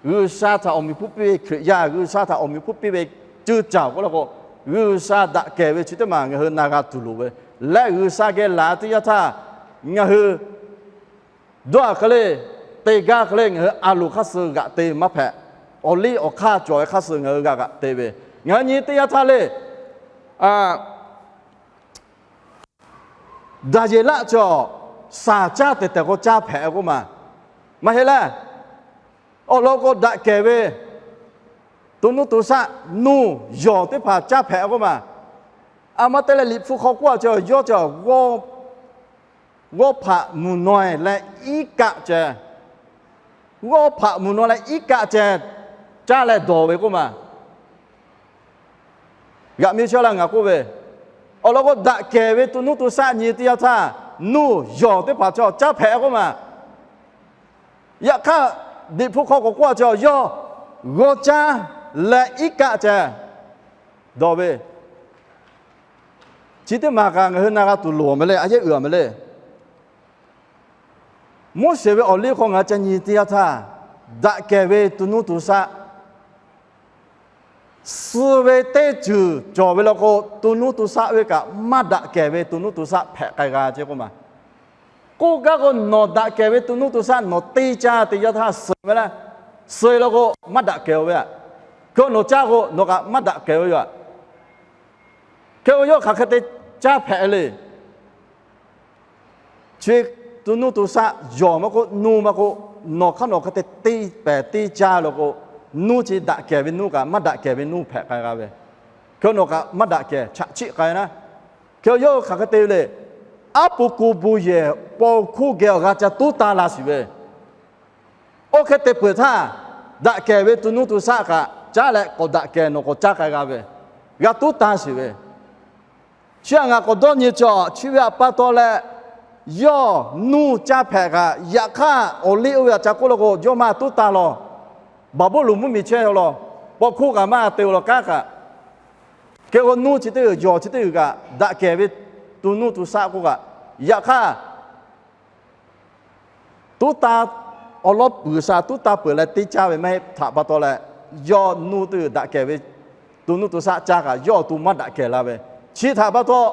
G'uiˬsha htaꞈ awˬ meꞈ awˬ hponˇ piˇ ve Hkriꞈ yaˇ, G'uiˬsha htaꞈ awˬ meꞈ awˬ hponˇ piˇ ve ceuˇ caˬ k'oˆ la k'o, G'uiˬsha daꞈ kehˬ ve chi teˇ maˬ ngaˬ hui na g'a tuˬ loˍ ve, leh G'uiˬsha geh laˬ teˇ yanˇ htaˇ, ngaˬ hui dawˇ a hk'e le, te gaˇ hk'e le, ngaˬ hui a loˍ hk'aˇ suh g'aꞈ te maˇ hpehꞈ. Awˬ liˇ awˬ hk'aˇ cawˬ ve hk'aˇ suh ngaˬ hui g'a g'aꞈ te ve. Ngaˬ hui nyi teˇ yanˇ htaˇ le, Daˍyeˍlaˆ chi shaˍ caˇ tehˬ tehˬ k'o caˇ hpehꞈ k'oˆ ma. Maˇ heˆ lehˬ, awˬ lawn k'o daꞈ kehˬ ve to nuˇ to shaˆ, nuˇ yawˬ teˇ hpaˍ caˇ hpehꞈ k'oˆ ma. A ma te leh Liꞈ hpu hk'aw k'oˆ a chi, yawˇ chi g'awˇ hpaꞈ mvuhˬ naweh leh iˉ kaˆ ceh, g'awˇ hpaꞈ mvuhˬ naweh leh iˉ kaˆ ceh caˇ leh dawˬ ve k'oˆ ma. G'aꞈ mi chehˇ laˇ ngaˬ k'oˆ ve, awˬ lawn k'o daꞈ kehˬ ve to nuˇ to shaˆ nyi teˇ yanˇ htaˇ, nuˇ yawˬ teˇ hpaˍ chi caˇ hpehꞈ k'oˆ ma. Yaꞈ hk'aˇ, Liꞈ hpu hk'aw k'awꞈ k'oˆ a chi, yawˇ g'awˇ caˇ leh iˉ kaˆ ceh dawˬ ve. Chi teˇ maˬ kaꞈ ngaˬ hui na g'a tuˬ loˍ a meh le, a yehˉ uiˍ a meh le. Moˉseˍ ve awˬ liˇ hk'aw ngaˬ ca nyi teˇ yanˇ htaˇ, daꞈ kehˬ ve to nuˇ to shaˆ suh ve teˇ ceuˬ cawˬ ve law k'o, to nuˇ to shaˆ ve kaꞈ maˇ daꞈ kehˬ ve to nuˇ to shaˆ hpehꞈ k'ai g'a ceh k'oˆ ma. K'oˆ gaˇ k'o, nawˬ daꞈ kehˬ ve to nuˇ to shaˆ nawˬ teˇ caˇ teˇ yanˇ htaˇ suh ve laˇ. Suh e law k'o, maˇ daꞈ kehˬ ve aꞈ. Hk'e nawˬ caˇ k'o, nawˬ kaꞈ maˇ daꞈ kehˬ ve yoˬ aꞈ. Hk'e k'o, yawˇ hk'aˬ hk'e te caˇ hpehꞈ le. Chi to nuˇ to shaˆ yawˬ maˇ k'oˆ, nuˇ maˇ k'oˆ, nawˬ hk'aˇ nawˬ hk'e te teˇ pehˍ teˇ caˇ law k'o, nuˇ chi daꞈ kehˬ ve nuˇ kaꞈ maˇ daꞈ kehˬ ve nuˇ hpehꞈ k'ai g'a ve. Hk'e nawˬ kaꞈ maˇ daꞈ kehˬ chaꞈ chiˆ k'ai naˉ. Hk'e yawˇ hui hk'aˬ hk'e te ve le. Aˉ pu ku bu yehˬ paw hkuˇ geh awˬ g'a ca tuˉ taˇ la shiˍ ve. Oˇ hk'e te peuˬ htaˇ, daꞈ kehˬ ve to nuˇ to shaˆ kaꞈ caˉ leh k'awꞈ daꞈ kehˬ nawˬ k'awꞈ caˇ k'ai g'a ve, g'a tuˉ taˇ shiˍ ve. Chi htaꞈ ngaˬ k'awꞈ dawˇ nyi cawˬ, chi ve htaꞈ pa taw leh, yawˇ nuˇ caˇ hpehꞈ kaꞈ, yaꞈ hk'aˇ awˬ liˇ oˇ ve aꞈ ca k'oˆ law k'o, yawˇ maˇ tuˉ taˇ law. Baˍbuˍlonˍ mvuhˇmiˬ chehˇ law, paw hkuˇ kaꞈ maˇ te law kanˉ kaꞈ. Hk'e k'o, nuˇ chi teˇ g'uiˬ yawˬ chi teˇ g'uiˬ kaꞈ daꞈ kehˬ ve to nuˇ to shaˆ k'oˆ kaꞈ, yaꞈ hk'aˇ tuˉ taˇ, awˬ lawˉ puiˍ sha tuˉ taˇ peuˬ leh teˇ caˇ ve maˇ heˆ htaꞈ pa taw leh, yawˇ nuˇ teˇ g'uiˬ daꞈ kehˬ ve to nuˇ to shaˆ caˇ kaꞈ yawˇ awˬ to maˇ daꞈ kehˬ la ve. Chi htaꞈ pa taw,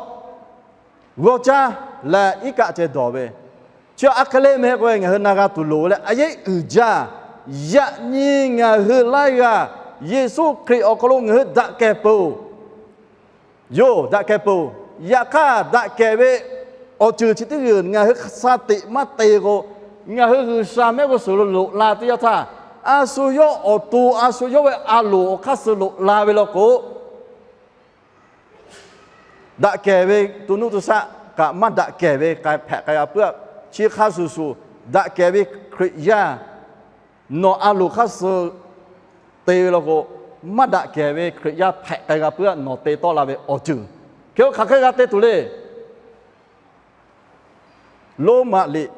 g'awˇ caˇ leh iˉ kaˆ ceh dawˬ ve. Chi a hk'e le meh k'oˆ ve ngaˬ hui na g'a tuˬ loˍ ve leh a yehˉ uiˍ jaˇ. Yaꞈ nyi ngaˬ hui laiˉ g'aˇ Yeˍsuˆ Hkriꞈ awˬ hk'aw lo ngaˬ hui daꞈ kehˬ peuˬ yoˬ, daꞈ kehˬ peuˬ. Yaꞈ hk'aˇ, daꞈ kehˬ ve awˬ ceuˬ chi teˇ g'uiˬ ngaˬ hui sha teꞈ maˇ te k'o, ngaˬ hui G'uiˬsha mehˆ g'uˇ suhˍ lo loꞈ la teˇ yanˇ htaˇ, a shu yawˇ awˬ to, a shu yawˇ ve a loˍ awˬ hk'aˇ suh loꞈ la ve law k'o, daꞈ kehˬ ve to nuˇ to shaˆ kaꞈ maˇ daꞈ kehˬ ve k'ai hpehꞈ k'ai g'a puiˉ. Chi hk'a shuˍ shuˍ, daꞈ kehˬ ve Hkriꞈ yaˇ nawˬ a loˍ hk'aˇ suh te ve law k'o, maˇ daꞈ kehˬ ve Hkriꞈ yaˇ hpehꞈ k'ai g'a puiˉ nawˬ te tawˆ la ve awˬ ceuˬ. Hk'e k'o hk'aˬ hk'e g'a te tuˬ le. Roˉmaꞈ liꞈ,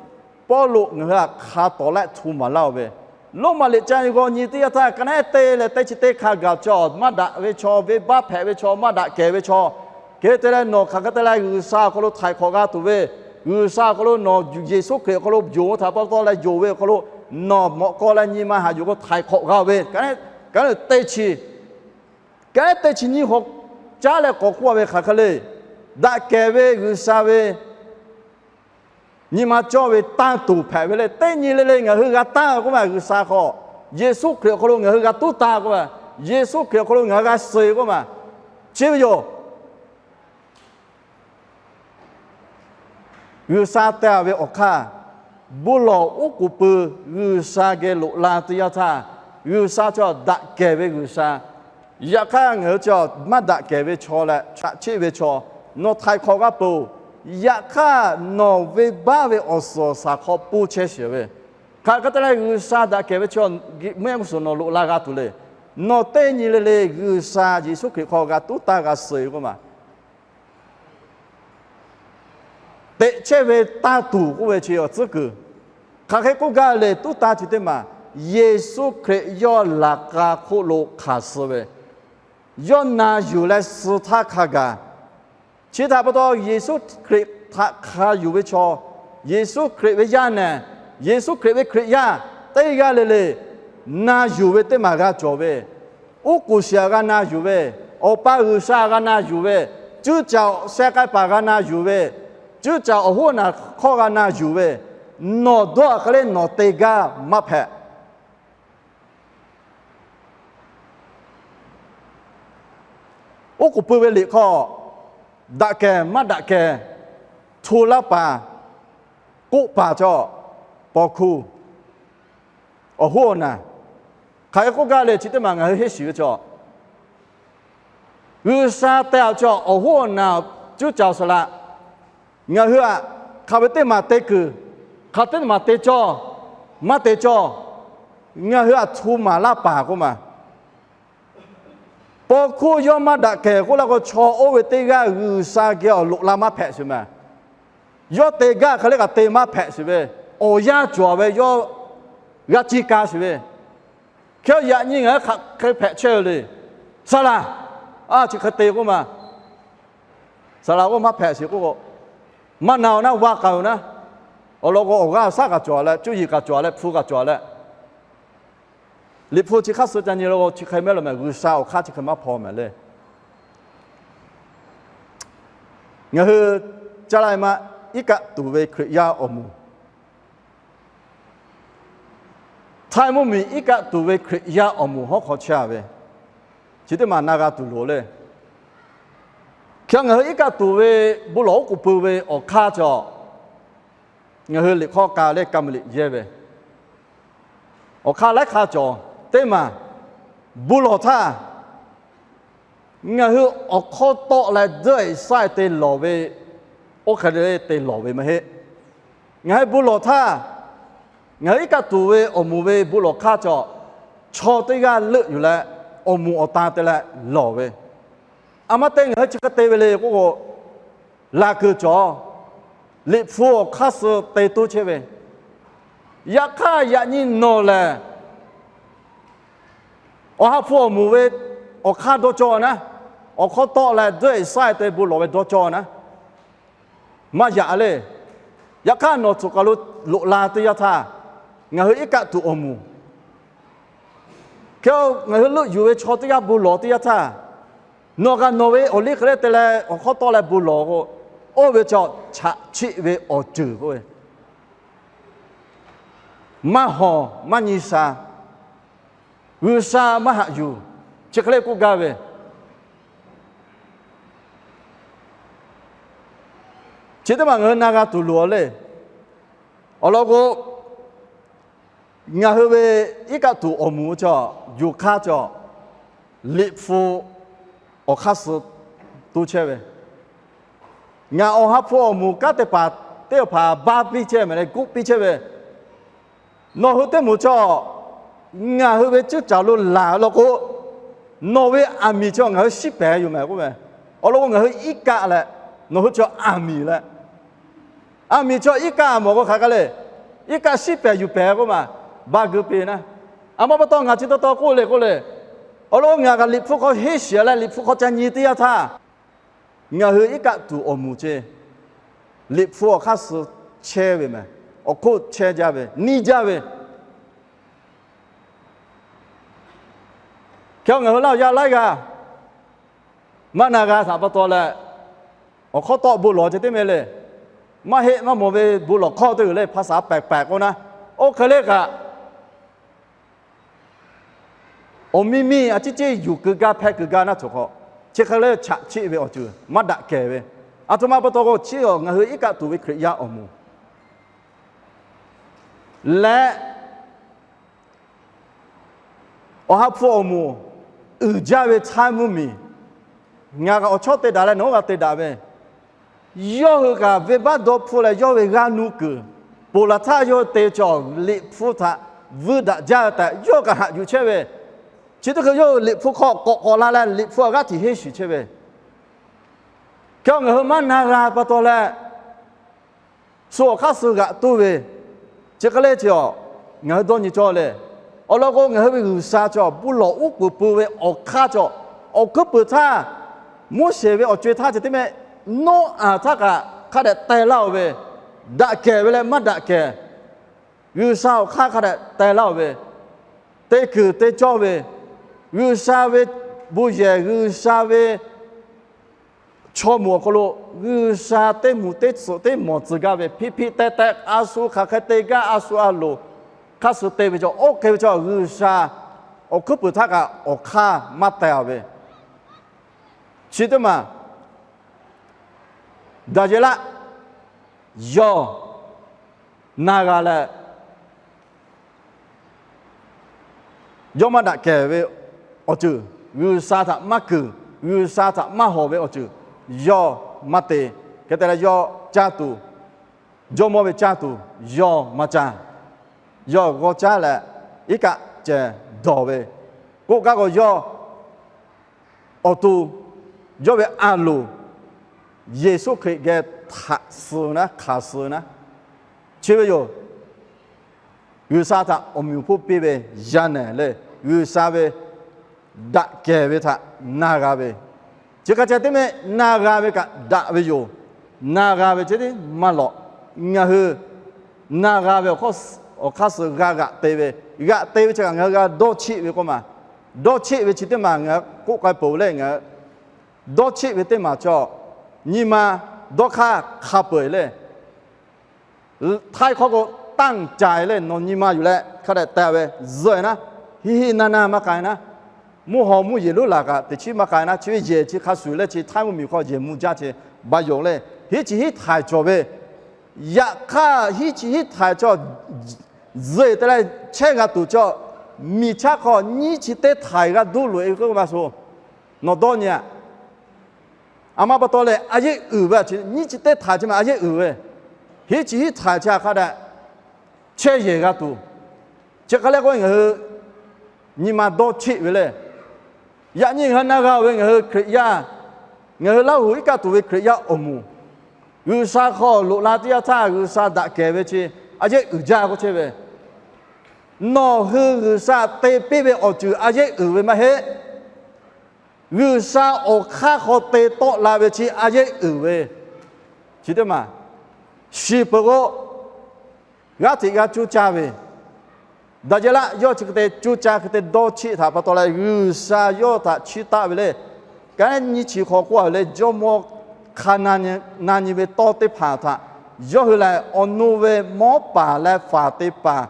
Pawˇluꞈ ngaˬ hui htaꞈ hk'a tawˍ leh hto maˍ laˇ-oˬ ve, Roˉmaꞈ liꞈ ca g'aw nyi teˇ yanˇ htaˇ, ka naˉ te leh teˇ chi teˇ hk'a gaˬ chaw, maˇ daꞈ ve chaw, venˇbaˆ hpehꞈ ve chaw, maˇ daꞈ kehˬ ve chaw, hk'e te leh nawˬ hk'aˬ hk'e te leh G'uiˬsha awˬ hk'aw lo htaiˍ hk'awꞈ g'a tuˬ ve, G'uiˬsha awˬ hk'aw lo nawˬ Yeˍsuˆ Hkriꞈ awˬ hk'aw lo yonˍ ve htaꞈ pa taw leh yonˍ ve awˬ hk'aw lo nawˬ mawꞈ k'aw leh nyi ma haꞈ yuˬ k'o htaiˍ hk'awꞈ g'a ve, ka naˉ te chi, ka naˉ te chi nyiˇ hk'aw caˉ leh k'awꞈ k'oˆ ve hk'aˬ hk'e le. Daꞈ kehˬ ve G'uiˬsha ve nyi ma cawˇ ve tanˇ tuˬ hpehꞈ ve le. Teˇ nyi le le ngaˬ hui g'a tanˇ k'oˆ ma, G'uiˬsha hk'aw, Yeˍsuˆ Hkriꞈ awˬ hk'aw lo ngaˬ hui g'a tuˉ tanˇ k'oˆ ma, Yeˍsuˆ Hkriꞈ awˬ hk'aw lo ngaˬ hui g'a suh k'oˆ ma, chi ve yoˬ. G'uiˬsha te-a ve awˬ hk'aˇ, bon lawˬ oˉ k'oˍ pui G'uiˬsha geh loꞈ la teˇ yanˇ htaˇ, G'uiˬsha chaw daꞈ kehˬ ve G'uiˬsha. Yaꞈ hk'aˇ ngaˬ hui chaw maˇ daꞈ kehˬ ve chaw leh chaꞈ chiˆ ve chaw, nawˬ htaiˍ hk'awꞈ g'a peuˬ. Yaꞈ hk'aˇ nawˬ venˇbaˆ ve awˬ suhˍ awˬ shaˍ hk'aw pun chehˇ sheˍ ve, hk'aˬ hk'e te leh G'uiˬsha daꞈ kehˬ ve chaw mehˆ g'uˇ suhˍ nawˬ loꞈ la g'a tuˬ le. Nawˬ teˇ nyi le le G'uiˬsha Yeˍsuˆ Hkriꞈ hk'aw g'a tuˉ tanˇ g'a suh k'oˆ ma, teꞈ chehˇ ve tanˇ tuˬ k'oˆ ve chi awˬ tcuhˉ kuiˬ. Hk'aˬ hk'e k'oˆ gaˇ le, tuˉ tanˇ chi teˇ maˬ Yeˍsuˆ Hkriꞈ yawˇ laꞈ k'a hk'oˆ lo hk'aˬ suh ve, yawˇ na yuˬ leh suh htaˇ hk'a gaˬ. Chi htaꞈ pa taw Yeˍsuˆ Hkriꞈ htaꞈ hk'a yuˬ ve chaw, Yeˍsuˆ Hkriꞈ ve yaˇ nehˬ, Yeˍsuˆ Hkriꞈ ve Hkriꞈ yaˇ teˇ g'aˇ le le na yuˬ ve teˇ maˬ g'a cawˬ ve, oˉ k'oˍ shiˍ g'a na yuˬ ve, Awˬ pa G'uiˬsha g'a na yuˬ ve, cuˇ caˍ sheh k'ai paˍ g'a na yuˬ ve, cuˇ caˍ awˬ hoˉ awˬ naˬ hk'awˇ g'a na yuˬ ve, nawˬ dawˇ hk'e le nawˬ te gaˇ maˇ hpehꞈ. Oˉ k'oˍ pui ve liꞈ hk'aw, daꞈ kehˬ maˇ daꞈ kehˬ, hto laˇ paˍ, k'oˆ paˍ chaw, paw hkuˇ, awˬ hoˉ awˬ naˬ, hk'aˬ hk'e k'oˆ gaˇ le chi teˇ maˬ ngaˬ hui henˇ shiˍ ve chaw, G'uiˬsha te-a chaw awˬ hoˉ awˬ naˬ cuˇ caˍ awˬ saˍ laꞈ, ngaˬ hui aꞈ hk'aˬ ve teˇ maˬ te kuiˬ, hk'aˬ teˇ maˬ te cawˇ, maˇ te cawˇ, ngaˬ hui aꞈ hto maˍ laˇ paˍ k'oˆ ma. Paw hkuˇ yawˇ maˇ daꞈ kehˬ k'oˆ la k'o, chaw oˇ ve teˇ g'aˇ G'uiˬsha geh awˬ loꞈ la maˇ hpehꞈ sheˍ meh. Yawˇ te gaˇ hk'e le kaꞈ te maˇ hpehꞈ sheˍ ve, awˬ yanˇ cawˬ ve yawˇ g'a ciˇ ka sheˍ ve. Hk'e yaꞈ nyi ngaˬ hui hk'aˬ hk'e hpehꞈ chehˇ ve le. Saˍ laꞈ, a chi hk'e te k'oˆ ma. Saˍ laꞈ k'o maˇ hpehꞈ sheˍ k'oˆ k'o, maˇ na-oˬ naˉ vaˇ k'ai-oˬ naˉ. Awˬ lawn k'o awˬ g'aˇ awˬ shaˉ kaꞈ cawˬ leh, cuˇ yiˍ kaꞈ cawˬ leh, hpu kaꞈ cawˬ leh, Liꞈ hpu chi hk'aˇ suh ca nyi la k'o chi hk'e mehˉ lo meh, G'uiˬsha awˬ hk'aˇ chi hk'e maˇ hpaw meh le. Ngaˬ hui caˇ la-e ma, iˉ kaˆ tuˬ ve Hkriꞈ yaˇ awˬ moˍ, htaiˇ mvuhˇ miˬ iˉ kaˆ tuˬ ve Hkriꞈ yaˇ awˬ moˍ hawˉ hk'aw chehˇ-a ve, chi teˇ maˬ na g'a tuˬ loˍ le. Hk'e ngaˬ hui iˉ kaˆ tuˬ ve bon lawˬ oˉ k'oˍ pui ve awˬ hk'aˇ cawˬ, ngaˬ hui liꞈ hk'awˇ k'a le, Kaˍ muˍ liꞈ yehˇ ve awˬ hk'aˇ laiˉ hk'aˇ cawˬ. Teˇ maˬ, bon lawˬ htaˇ, ngaˬ hui awˬ hk'awˇ tawˆ leh dawˇ-e shaˆ-e te lawˬ ve, oˇ hk'e le te lawˬ ve maˇ heˆ. Ngaˬ hui bon lawˬ htaˇ, ngaˬ hui iˉ kaˆ tuˬ ve awˬ moˍ ve bon lawˬ hk'aˇ cawˬ, chaw teˇ g'aˇ leuˆ yuˬ leh awˬ moˍ awˬ tan te leh lawˬ ve, a maˇ te ngaˬ hui chi hk'e te ve le k'oˆ k'o, laꞈ kuiˬ cawˬ. Liꞈ hpu awˬ hk'aˇ suh te toˇ chehˇ ve, yaꞈ hk'aˇ yaꞈ nyi nawˬ lehˬ, Awˬ ha hpu awˬ moˍ ve awˬ hk'aˇ dawˇ cawˇ naˉ, awˬ hk'awˇ tawˆ leh dawˇ-e shaˆ-e te bon lawˬ ve dawˇ cawˇ naˉ, maˇ yaꞈ le. Yaꞈ hk'aˇ nawˬ tcuh kaˬ lo loꞈ la teˇ yanˇ htaˇ, ngaˬ hui iˉ kaˆ tuˬ awˬ moˍ, hk'e ngaˬ hui leuˆ yuˬ ve chaw teˇ g'aˇ bon lawˬ teˇ yanˇ htaˇ, nawˬ kaꞈ nawˬ ve awˬ liˇ hk'e le te leh awˬ hk'awˇ tawˆ leh bon lawˬ k'o, oˇ ve chaw chaꞈ chiˆ ve awˬ ceuˬ k'oˆ ve, maˇ hawˬ maˇ nyi sha, G'uiˬsha maˇ haꞈ yuˬ, chi hk'e le k'oˆ gaˇ ve. Chi teˇ maˬ ngaˬ hui na g'a tuˬ loˍ le. Awˬ lawn k'o, ngaˬ hui ve iˉ kaˆ tuˬ awˬ moˍ cawˬ, yuˬ hk'aˇ cawˬ, Liꞈ hpu awˬ hk'aˇ suh toˇ chehˇ ve, ngaˬ Awˬ ha hpu awˬ moˍ kanˉ te paˍ teˇ hpaˍ baˇ piˇ chehˇ meh leh guˆ piˇ chehˇ ve, nawˬ hui teˇ moˍ cawˬ, ngaˬ hui ve cuˇ caˬ lo laˬ law k'o, nawˬ ve aˬ miˍ cawˬ ngaˬ hui shiˉ pehˍ yuˬ meh k'oˆ ve. Awˬ lawn k'o ngaˬ hui iˉ kaˆ leh, nawˬ hui cawˬ aˬ miˍ leh, aˬ miˍ cawˬ iˉ kaˆ mawˬ k'o hk'aˬ hk'e le, iˉ kaˆ shiˉ pehˍ yuˬ pehˍ k'oˆ ma, baˇ guˇ piˇ naˉ. A ma pa taw ngaˬ chi taw taw k'oˆ le k'oˆ le, awˬ lawn ngaˬ kaꞈ Liꞈ hpu hk'aw heˆ shiˍ leh Liꞈ hpu hk'aw ca nyi teˇ yanˇ htaˇ, ngaˬ hui iˉ kaˆ tuˬ awˬ moˍ ce, Liꞈ hpu awˬ hk'aˇ suh chehˇ ve meh, awˬ hk'oˆ chehˇ jaˇ ve, niˇ jaˇ ve. Hk'e ngaˬ hui laˇ awˬ yaˇ laiˉ g'aˇ maˇ na g'a htaꞈ pa taw leh, awˬ hk'awˇ tawˆ bon lawˬ ceh teˇ meh le. Maˇ heˆ maˇ mawˬ ve bon lawˬ hkawˇ teˇ g'uiˬ le, hpaˍ saˍ pehˬ pehˬ k'oˆ naˉ, oˇ hk'e le kaꞈ awˬ miˇ miˇ a ciˉ ceˇ yuˬ kuiˬ gaˇ hpehˇ kuiˬ gaˇ naˉ cawˬ hk'aw, chi hk'e le chaꞈ chiˆ ve awˬ ceuˬ maˇ daꞈ kehˬ ve. A htoꞈ ma pa taw k'o, chi ngaˬ hui iˉ kaˆ tuˬ ve Hkriꞈ yaˇ awˬ moˍ leh, awˬ ha hpu awˬ moˍ uiˍ jaˇ ve chaˇ mvuhˇ miˬ, ngaˬ kaꞈ awˬ chawˇ te daꞈ leh nawˬ hui g'a te daꞈ ve, yawˇ hui kaꞈ venˇbaˆ dawˇ hpfuhˇ leh yawˇ ve g'aˇ nuˇ kuiˬ ponˬ laˬ htaˇ yawˇ hui te ve chaw, Liꞈ hpu htaꞈ vuiˇ daꞈ jaˇ tehꞈ yawˇ kaꞈ haꞈ yuˬ chehˇ ve. Chi teˇ hkui yawˇ hui Liꞈ hpu hk'aw k'awꞈ k'awꞈ la leh Liꞈ hpu awˬ g'aˇ tiꞈ henˇ shiˍ chehˇ ve. Hk'e ngaˬ hui maˇ na g'a pa taw leh, shu awˬ hk'aˇ suh g'aꞈ tuˬ ve, chi hk'e le ce a, ngaˬ hui dawˇ nyi cawˇ le. Awˬ lawn k'o, ngaˬ hui ve G'uiˬsha cawˬ bon lawˬ uˉ peunˍ pui ve awˬ hk'aˇ cawˬ, awˬ hkuiˉ puiˍ htaˇ, Moˉseˍ ve awˬ co-e htaˇ ceh teˇ meh, Noˉaꞈ htaˇ kaꞈ hk'a dehꞈ teh laˇ-oˬ ve, daꞈ kehˬ ve leh maˇ daꞈ kehˬ, G'uiˬsha awˬ hk'aˇ hk'a dehꞈ teh laˇ-oˬ ve, te kuiˬ te cawˇ ve, G'uiˬsha ve bon yehˬ, G'uiˬsha ve chaw moˍ awˬ hk'aw lo G'uiˬsha teˇ moˍ teˇ tcuhꞈ teˇ mawˬ tcuh gaˇ ve, hpiˇ hpiˇ teh teh a shu hk'aˬ hk'e te gaˇ, a shu a loˍ hk'aˇ suh te ve chaw, oˇ hk'e ve chaw G'uiˬsha awˬ hkuiˉ puiˍ htaˇ kaꞈ awˬ hk'aˇ maˇ teh-a ve. Chi teˇ maˬ Daˍyeˍlaˆ yawˇ na g'a leh, yawˇ maˇ daꞈ kehˬ ve awˬ ceuˬ, G'uiˬsha htaꞈ maˇ kuiˬ, G'uiˬsha htaꞈ maˇ hawˬ ve awˬ ceuˬ yawˇ maˇ te. Hk'e te leh yawˇ caˇ tuˬ, jawˇmawˇ ve caˇ tuˬ yawˇ maˇ caˇ. Yawˇ g'aw caˉ leh iˉ kaˆ cehˬ dawˬ ve, k'oˆ kaˇ k'o yawˇ awˬ to, yawˇ ve a loˍ Yeˍsuˆ Hkriꞈ geh htaꞈ suh naˉ, hk'aˬ suh naˉ, chi ve yoˬ. G'uiˬsha htaꞈ awˬ meꞈ awˬ hponˇ piˇ ve yaˇ nehˬ lehˬ, G'uiˬsha ve daꞈ kehˬ ve htaꞈ na g'a ve, chi hk'a ceh teˇ meh na g'a ve kaꞈ daꞈ ve yoˬ. Na g'a ve ceh tiˉ maˇ lawꞈ. Ngaˬ hui na g'a ve awˬ hk'aˇ suh g'a g'aꞈ te ve, g'aꞈ te ve chi kaꞈ ngaˬ hui g'a dawˇ cheˆ ve k'oˆ ma. Dawˇ cheˆ ve chi teˇ maˬ ngaˬ hui k'oˆ k'ai peuˬ leh ngaˬ hui dawˇ cheˆ ve teˇ maˬ cawˬ, nyi ma dawˇ hk'aˇ hk'a peu-eˬ leh, htaiˇ hkawˇ k'o, tanˇ caiˍ leh nawˬ nyi ma yuˬ leh hk'a dehꞈ te ve, zuhꞈ naˉ, hiˆ hiˆ naˇ naˇ maˇ k'ai naˉ, mvuhˇ haw mvuhˇ yeˬ lonˉ laˬ kaꞈ teꞈ chiˉ maˇ k'ai naˉ, chi ve yehˬ chi hk'a shuˍ leh chi htaiˇ mvuhˇ miˬ hk'aw yehˬ mvuh jaˇ ce, ba yonˍ leh hiˉ chi hiˉ htaiˍ cawˬ ve, yaꞈ hk'aˇ hiˉ chi hiˉ htaiˍ cawˬ, zuhꞈ te leh chehˇ g'a tuˬ cawˬ, miˬ chaˇ hk'aw nyiˇ chi teˇ htaiˍ g'a duˇ loꞈ-e ve k'oˆ ma sho, nawˬ dawˇ nyi-a. A ma pa taw leh a yehˉ uiˍ ve, nyiˇ chi teˇ htaiˍ chi ma a yehˉ uiˍ ve, hiˉ chi hiˉ htaiˍ chi hk'a dehꞈ chehˇ yehˬ g'a tuˬ, chi hk'a leh k'o ngaˬ hui nyi ma dawˇ cheˆ ve lehˬ, yaꞈ nyi ngaˬ hui na g'a-oˬ ve ngaˬ hui Hkriꞈ yaˇ, ngaˬ hui Laˇ huˍ iˉ kaˆ tuˬ ve Hkriꞈ yaˇ awˬ moˍ, G'uiˬsha hk'aw loꞈ la teˇ yanˇ htaˇ G'uiˬsha daꞈ kehˬ ve chi a yehˉ uiˍ jaˇ k'oˆ chehˇ ve, nawˬ hui G'uiˬsha te piˇ ve awˬ ceuˬ a yehˉ uiˍ ve maˇ heˆ. G'uiˬsha awˬ hk'aˇ hk'aw te tawˆ la ve chi a yehˉ uiˍ ve, chi teˇ maˬ shiˍ peuˬ k'o, g'aˇ hteꞈ g'a cuˇ caˇ ve, Daˍyeˍlaˆ yawˇ chi hk'e te cuˇ caˇ hk'e te dawˇ cheˆ htaꞈ pa taw leh G'uiˬsha yawˇ htaꞈ chiˇ taˆ ve lehˬ, ka nyiˇ chi hk'aw k'oˆ-a ve lehˬ, jawˇmawˇ hk'a na nyi ve tawˇ teˇ hpaˍ htaꞈ yawˇ hui lehˬ awˬ nu ve mawˉ paˍ leh faˍ te paˍ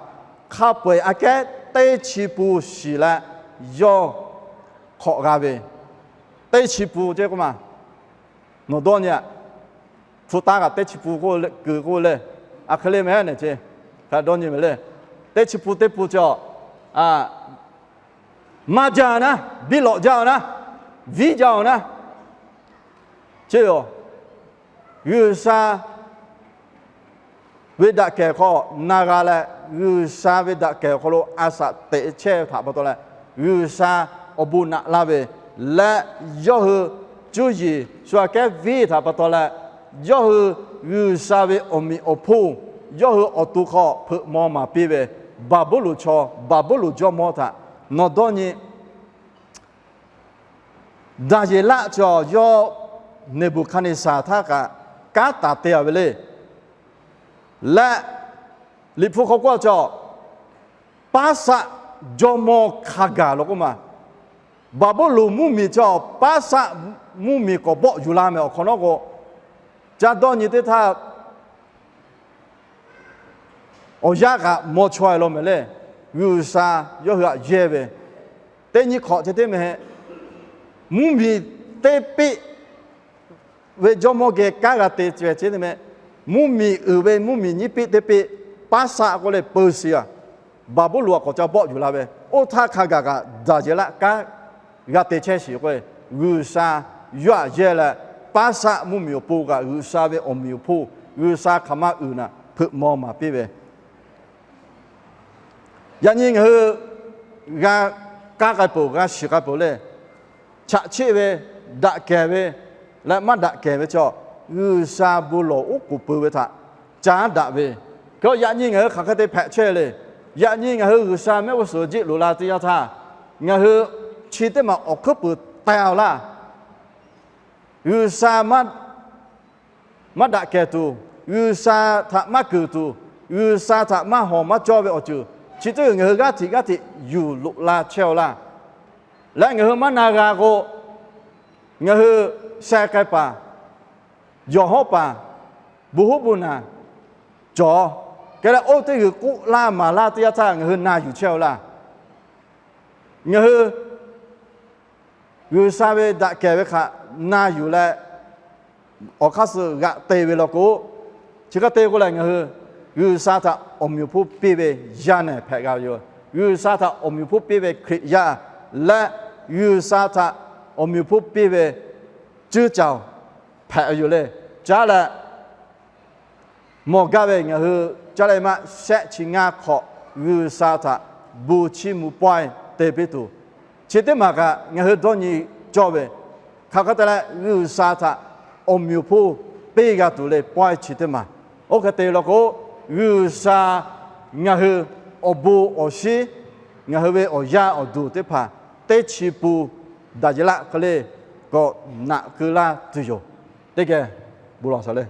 hk'a peu-eˬ aꞈ kehˉ teˇ chi pun shiˍ leh yawˇ hk'awꞈ g'a ve, teˇ chi pun ce k'oˆ ma. Nawˬ dawˇ nyi-a. Hpu taˇ kaꞈ teˇ chi pun k'oˆ kuiˬ k'oˆ leh, a hk'e le meh nehˬ ce, hk'a dawˇ nyi meh le. Teˇ chi pun teˇ pun cawˬ, maˇ jaˇ naˉ, biˇ lawꞈ jaˇ-oˬ naˉ, viˉ jaˇ-oˬ naˉ, ce yoˬ. G'uiˬsha ve daꞈ kehˬ hk'aw na g'a leh, G'uiˬsha ve daꞈ kehˬ awˬ hk'aw lo a shaꞈ teꞈ chehˇ ve htaꞈ pa taw leh, G'uiˬsha awˬ bon naꞈ laˇ ve leh, yawˇ hui cuˇ yiˍ shu aꞈ kehˉ viˉ htaꞈ pa taw leh, yawˇ hui G'uiˬsha ve awˬ meꞈ awˬ hponˇ yawˇ hui awˬ to hk'aw hpeuꞈ maw maˍ piˇ ve, Baˍbuˍlonˍ chaw, Baˍbuˍlonˍ jawˇmawˇ htaꞈ nawˬ dawˇ nyi. Daˍyeˍlaˆ chi yawˇ Neˍbuˍhkaˍneˍsaˍ htaˇ kaꞈ kanˉ taˍ te a ve le. Leh Liꞈ hpu hk'aw k'oˆ a chaw, paˉ saˆ jawˇmawˇ hk'a gaˬ lo k'oˆ ma. Baˍbuˍlonˍ mvuhˇmiˬ chaw paˉ saˆ mvuhˇmiˬ k'awꞈ bawˆ yuˬ la meh awˬ hk'awꞈ nawˉ k'o, ca dawˇ nyi teˇ htaˇ awˬ yanˇ kaꞈ maw chaweh lo meh le. G'uiˬsha yawˇ hui htaꞈ yehˇ ve teˇ nyi hk'awꞈ ceh teˇ meh, mvuhˇmiˬ teˇ peˆ ve jawˇmawˇ geh kanˉ g'a te ceh teˇ meh, mvuhˇmiˬ uiˍ ve mvuhˇmiˬ nyiˇ peˆ teˇ peˆ, paˉ saˆ k'oˆ leh peu shiˍ a, Baˍbuˍlonˍ a k'awꞈ ca bawˆ yuˬ la ve, oˇ htaˇ hk'a gaˬ kaꞈ Daˍyeˍlaˆ kanˉ g'a te chehˇ shiˍ k'o, G'uiˬsha yawˇ htaꞈ yehˇ leh, paˉ saˆ mvuhˇmiˬ awˬ pon kaꞈ G'uiˬsha ve awˬ meꞈ awˬ hponˇ, G'uiˬsha hk'aˬ ma uiˍ naꞈ hpeuꞈ maw maˍ piˇ ve Yaꞈ nyi ngaˬ hui g'a kaˇ k'ai peuˬ, g'a shiˍ k'ai peuˬ le. Chaꞈ cheˆ ve, daꞈ kehˬ ve, leh maˇ daꞈ kehˬ ve chaw, G'uiˬsha bon lawˬ oˉ k'oˍ pui ve htaꞈ caˉ daꞈ ve. Hk'e yaꞈ nyi ngaˬ hui hk'aˬ hk'e te hpehꞈ chehˇ le. Yaꞈ nyi ngaˬ hui G'uiˬsha mehˆ g'uˇ suhˍ jiˆ loꞈ la teˇ yanˇ htaˇ, ngaˬ hui chi teˇ maˬ awˬ hkuiˉ puiˍ teh a laˇ. G'uiˬsha maˇ daꞈ kehˬ tuˬ, G'uiˬsha htaꞈ maˇ keunˍ tuˬ, G'uiˬsha htaꞈ maˇ hawˬ maˇ cawˇ ve awˬ ceuˬ chi teˇ g'uiˬ ngaˬ hui g'aˇ hteꞈ g'aˇ hteꞈ yuˬ loꞈ la chehˇ a laˇ. Leh ngaˬ hui maˇ na g'a k'o, ngaˬ hui sheh k'ai paˍ, yawˬ hawˉ paˍ, bon hoˉ bon naˬ cawˬ, kehˬ leh oˇ teˇ g'uiˬ k'oˆ laˇ maˍ laˇ teˇ yanˇ htaˇ ngaˬ hui na yuˬ chehˇ a laˇ. Ngaˬ hui G'uiˬsha ve daꞈ kehˬ ve hk'aꞈ na yuˬ leh, awˬ hk'aˇ suh g'aꞈ te ve law k'o, chi hk'e te k'o lehˬ ngaˬ hui G'uiˬsha htaꞈ awˬ meꞈ awˬ hponˇ piˇ ve yaˇ nehˬ hpehꞈ g'a ve yoˬ. G'uiˬsha htaꞈ awˬ meꞈ awˬ hponˇ piˇ ve Hkriꞈ yaˇ leh G'uiˬsha htaꞈ awˬ meꞈ awˬ hponˇ piˇ ve cuˇ caoˬ hpehꞈ ve yoˬ le. Caˉ leh mawˬ gaˇ ve ngaˬ hui caˉ leh maˇ shehˆ chi ngaˇ hk'awꞈ G'uiˬsha htaꞈ bon chiˇ mvuh pawehˇ te piˇ tuˬ, chi teˇ maˬ kaꞈ ngaˬ hui dawˇ nyi cawˇ ve, hk'aˬ hk'e te leh G'uiˬsha htaꞈ awˬ meꞈ awˬ hponˇ piˇ g'a tuˬ le pawehˇ chi teˇ maˬ. Oˇ hk'e te law k'o, G'uiˬsha ngaˬ hui awˬ bon awˬ shinˉ, ngaˬ hui ve awˬ yaˇ awˬ duˬ teˇ hpaˍ teˇ chi pun daꞈ jeˬ laˆ hk'e le k'awꞈ naꞈ keu laˇ tuˬ yoˬ. Teˇ geh bon lawˬ shaˍ le.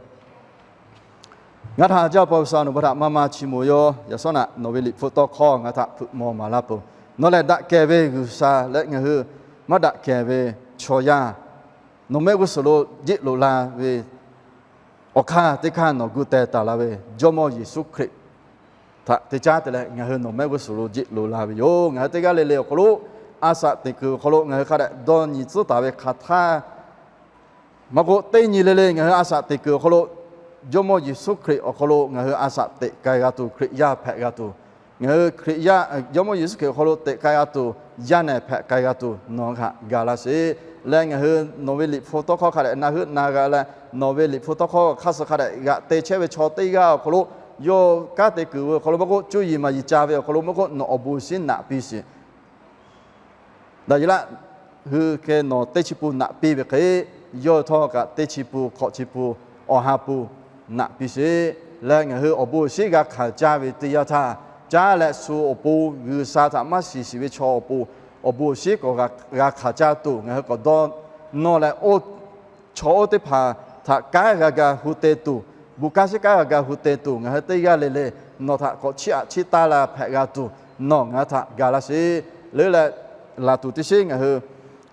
Ngaˬ htaꞈ jaˇ pa G'uiˬsha, nawˬ htaꞈ maˇ maˇ chiˇ mvuh yoˬ. Yaꞈ shawˉ naꞈ nawˬ ve Liꞈ hpu tawˇ hkawˇ ngaˬ htaꞈ hpeuꞈ maw maˍ laˇ peuˬ. Nawˬ lehˬ daꞈ kehˬ ve G'uiˬsha leh ngaˬ hui maˇ daꞈ kehˬ ve chaw yaˇ, nawˬ mehˆ g'uˇ suhˍ lo jiˆ loꞈ la ve awˬ hk'aˇ teˇ hkanˇ nawˬ gu teh taˍ la ve Jawˇmawˇ Yeˍsuˆ Hkriꞈ htaꞈ te caˉ te leh ngaˬ hui nawˬ mehˆ g'uˇ suhˍ lo jiˆ loꞈ la ve yoˬ. Ngaˬ hui teˇ g'aˇ le le awˬ hk'aw lo a shaꞈ teꞈ kuiˬ awˬ hk'aw lo ngaˬ hui hk'a dehꞈ dawˇ nyi tcuhˉ taˍ ve hk'aˬ htaˇ maˇ k'oˆ, teˇ nyi le le ngaˬ hui a shaꞈ teꞈ kuiˬ awˬ hk'aw lo Jawˇmawˇ Yeˍsuˆ Hkriꞈ awˬ hk'aw lo ngaˬ hui a shaꞈ teꞈ k'ai g'a tuˬ Hkriꞈ yaˇ hpehꞈ g'a tuˬ, ngaˬ hui Hkriꞈ yaˇ, Jawˇmawˇ Yeˍsuˆ Hkriꞈ awˬ hk'aw lo teꞈ k'ai g'a tuˬ yaˇ nehˬ hpehꞈ k'ai g'a tuˬ nawˬ htaꞈ ga laˇ sheˍ. Leh ngaˬ hui nawˬ ve Liꞈ hpu tawˇ hkawˇ hk'a dehꞈ na heuˆ na g'a leh, nawˬ ve Liꞈ hpu tawˇ hkawˇ hk'aˇ suh hk'a dehꞈ g'aꞈ te chehˇ ve chaw teˇ g'aˇ awˬ hk'aw lo, yawˇ kanˉ te kuiˬ ve awˬ hk'aw lo maˇ k'oˆ, cuˇ yiˍ maˍ yiˍ ca ve awˬ hk'aw lo maˇ k'oˆ, nawˬ awˬ bon awˬ shinˉ naꞈ piˇ sheˍ. Daꞈ jeˬ laˆ hui hk'e nawˬ teˇ chi pun naꞈ piˇ ve hk'e, yawˇ hui htawˇ kaꞈ teˇ chi pun, hkawꞈ chi pun, awˬ ha pun naꞈ piˇ sheˍ. Leh ngaˬ hui awˬ bon awˬ shinˉ g'a hkanˍ caˇ ve teˇ yanˇ htaˇ, caˉ leh shu awˬ pon G'uiˬsha htaꞈ maˇ shiˍ shiˍ ve chaw awˬ pon awˬ bon awˬ shinˉ k'awꞈ g'a hkanˍ caˇ tuˬ ngaˬ hui k'awꞈ dawˇ nawˇ leh, oˇ chaw oˇ teˇ hpaˍ htaꞈ kanˉ g'a ga hu te tuˬ, bon kanˉ shiˉ kanˉ g'a ga hu te tuˬ ngaˬ hui teˇ g'aˇ le le nawˬ htaꞈ k'awꞈ chiˇ aꞈ chiˇ taˇ la hpehꞈ g'a tuˬ nawˬ ngaˬ hui htaꞈ ga laˇ sheˍ. Leuˉ leh laˬ tuˬ teˇ shinˉ ngaˬ hui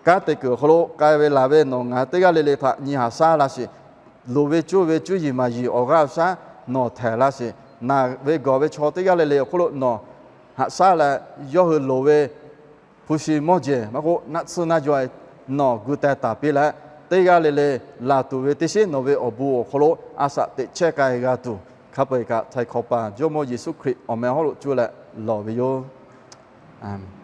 kanˉ te kuiˬ awˬ hk'aw lo k'ai ve laˬ ve nawˬ ngaˬ hui teˇ g'aˇ le le htaꞈ nyi haꞈ shaˉ laˇ sheˍ. Loˍ ve cuˇ ve cuˇ yiˍ maˍ yiˍ awˬ g'aˇ shaˉ nawˬ htehˍ laˇ sheˍ. Naˬ ve gawˬ ve chaw teˇ g'aˇ le le awˬ hk'oˆ lo nawˬ haꞈ shaˉ leh, yawˇ hui loˍ ve hpu shi mawˇ jehˬ maˇ k'oˆ, naˆ tsuhˇ naˇ jaw e nawˬ gu teh taˍ piˇ leh, teˇ g'aˇ le le laˬ tuˬ ve teˇ shinˉ nawˬ ve awˬ bon awˬ hk'aw lo a shaꞈ teꞈ chehˇ k'ai g'a tuˬ, hk'a peu-eˬ kaꞈ htaiˍ hk'awꞈ paˍ Jawˇmawˇ Yeˍsuˆ Hkriꞈ awˬ meh hawˉ lo cuˇ leh lawˬ ve yoˬ. Aˍmenˍ.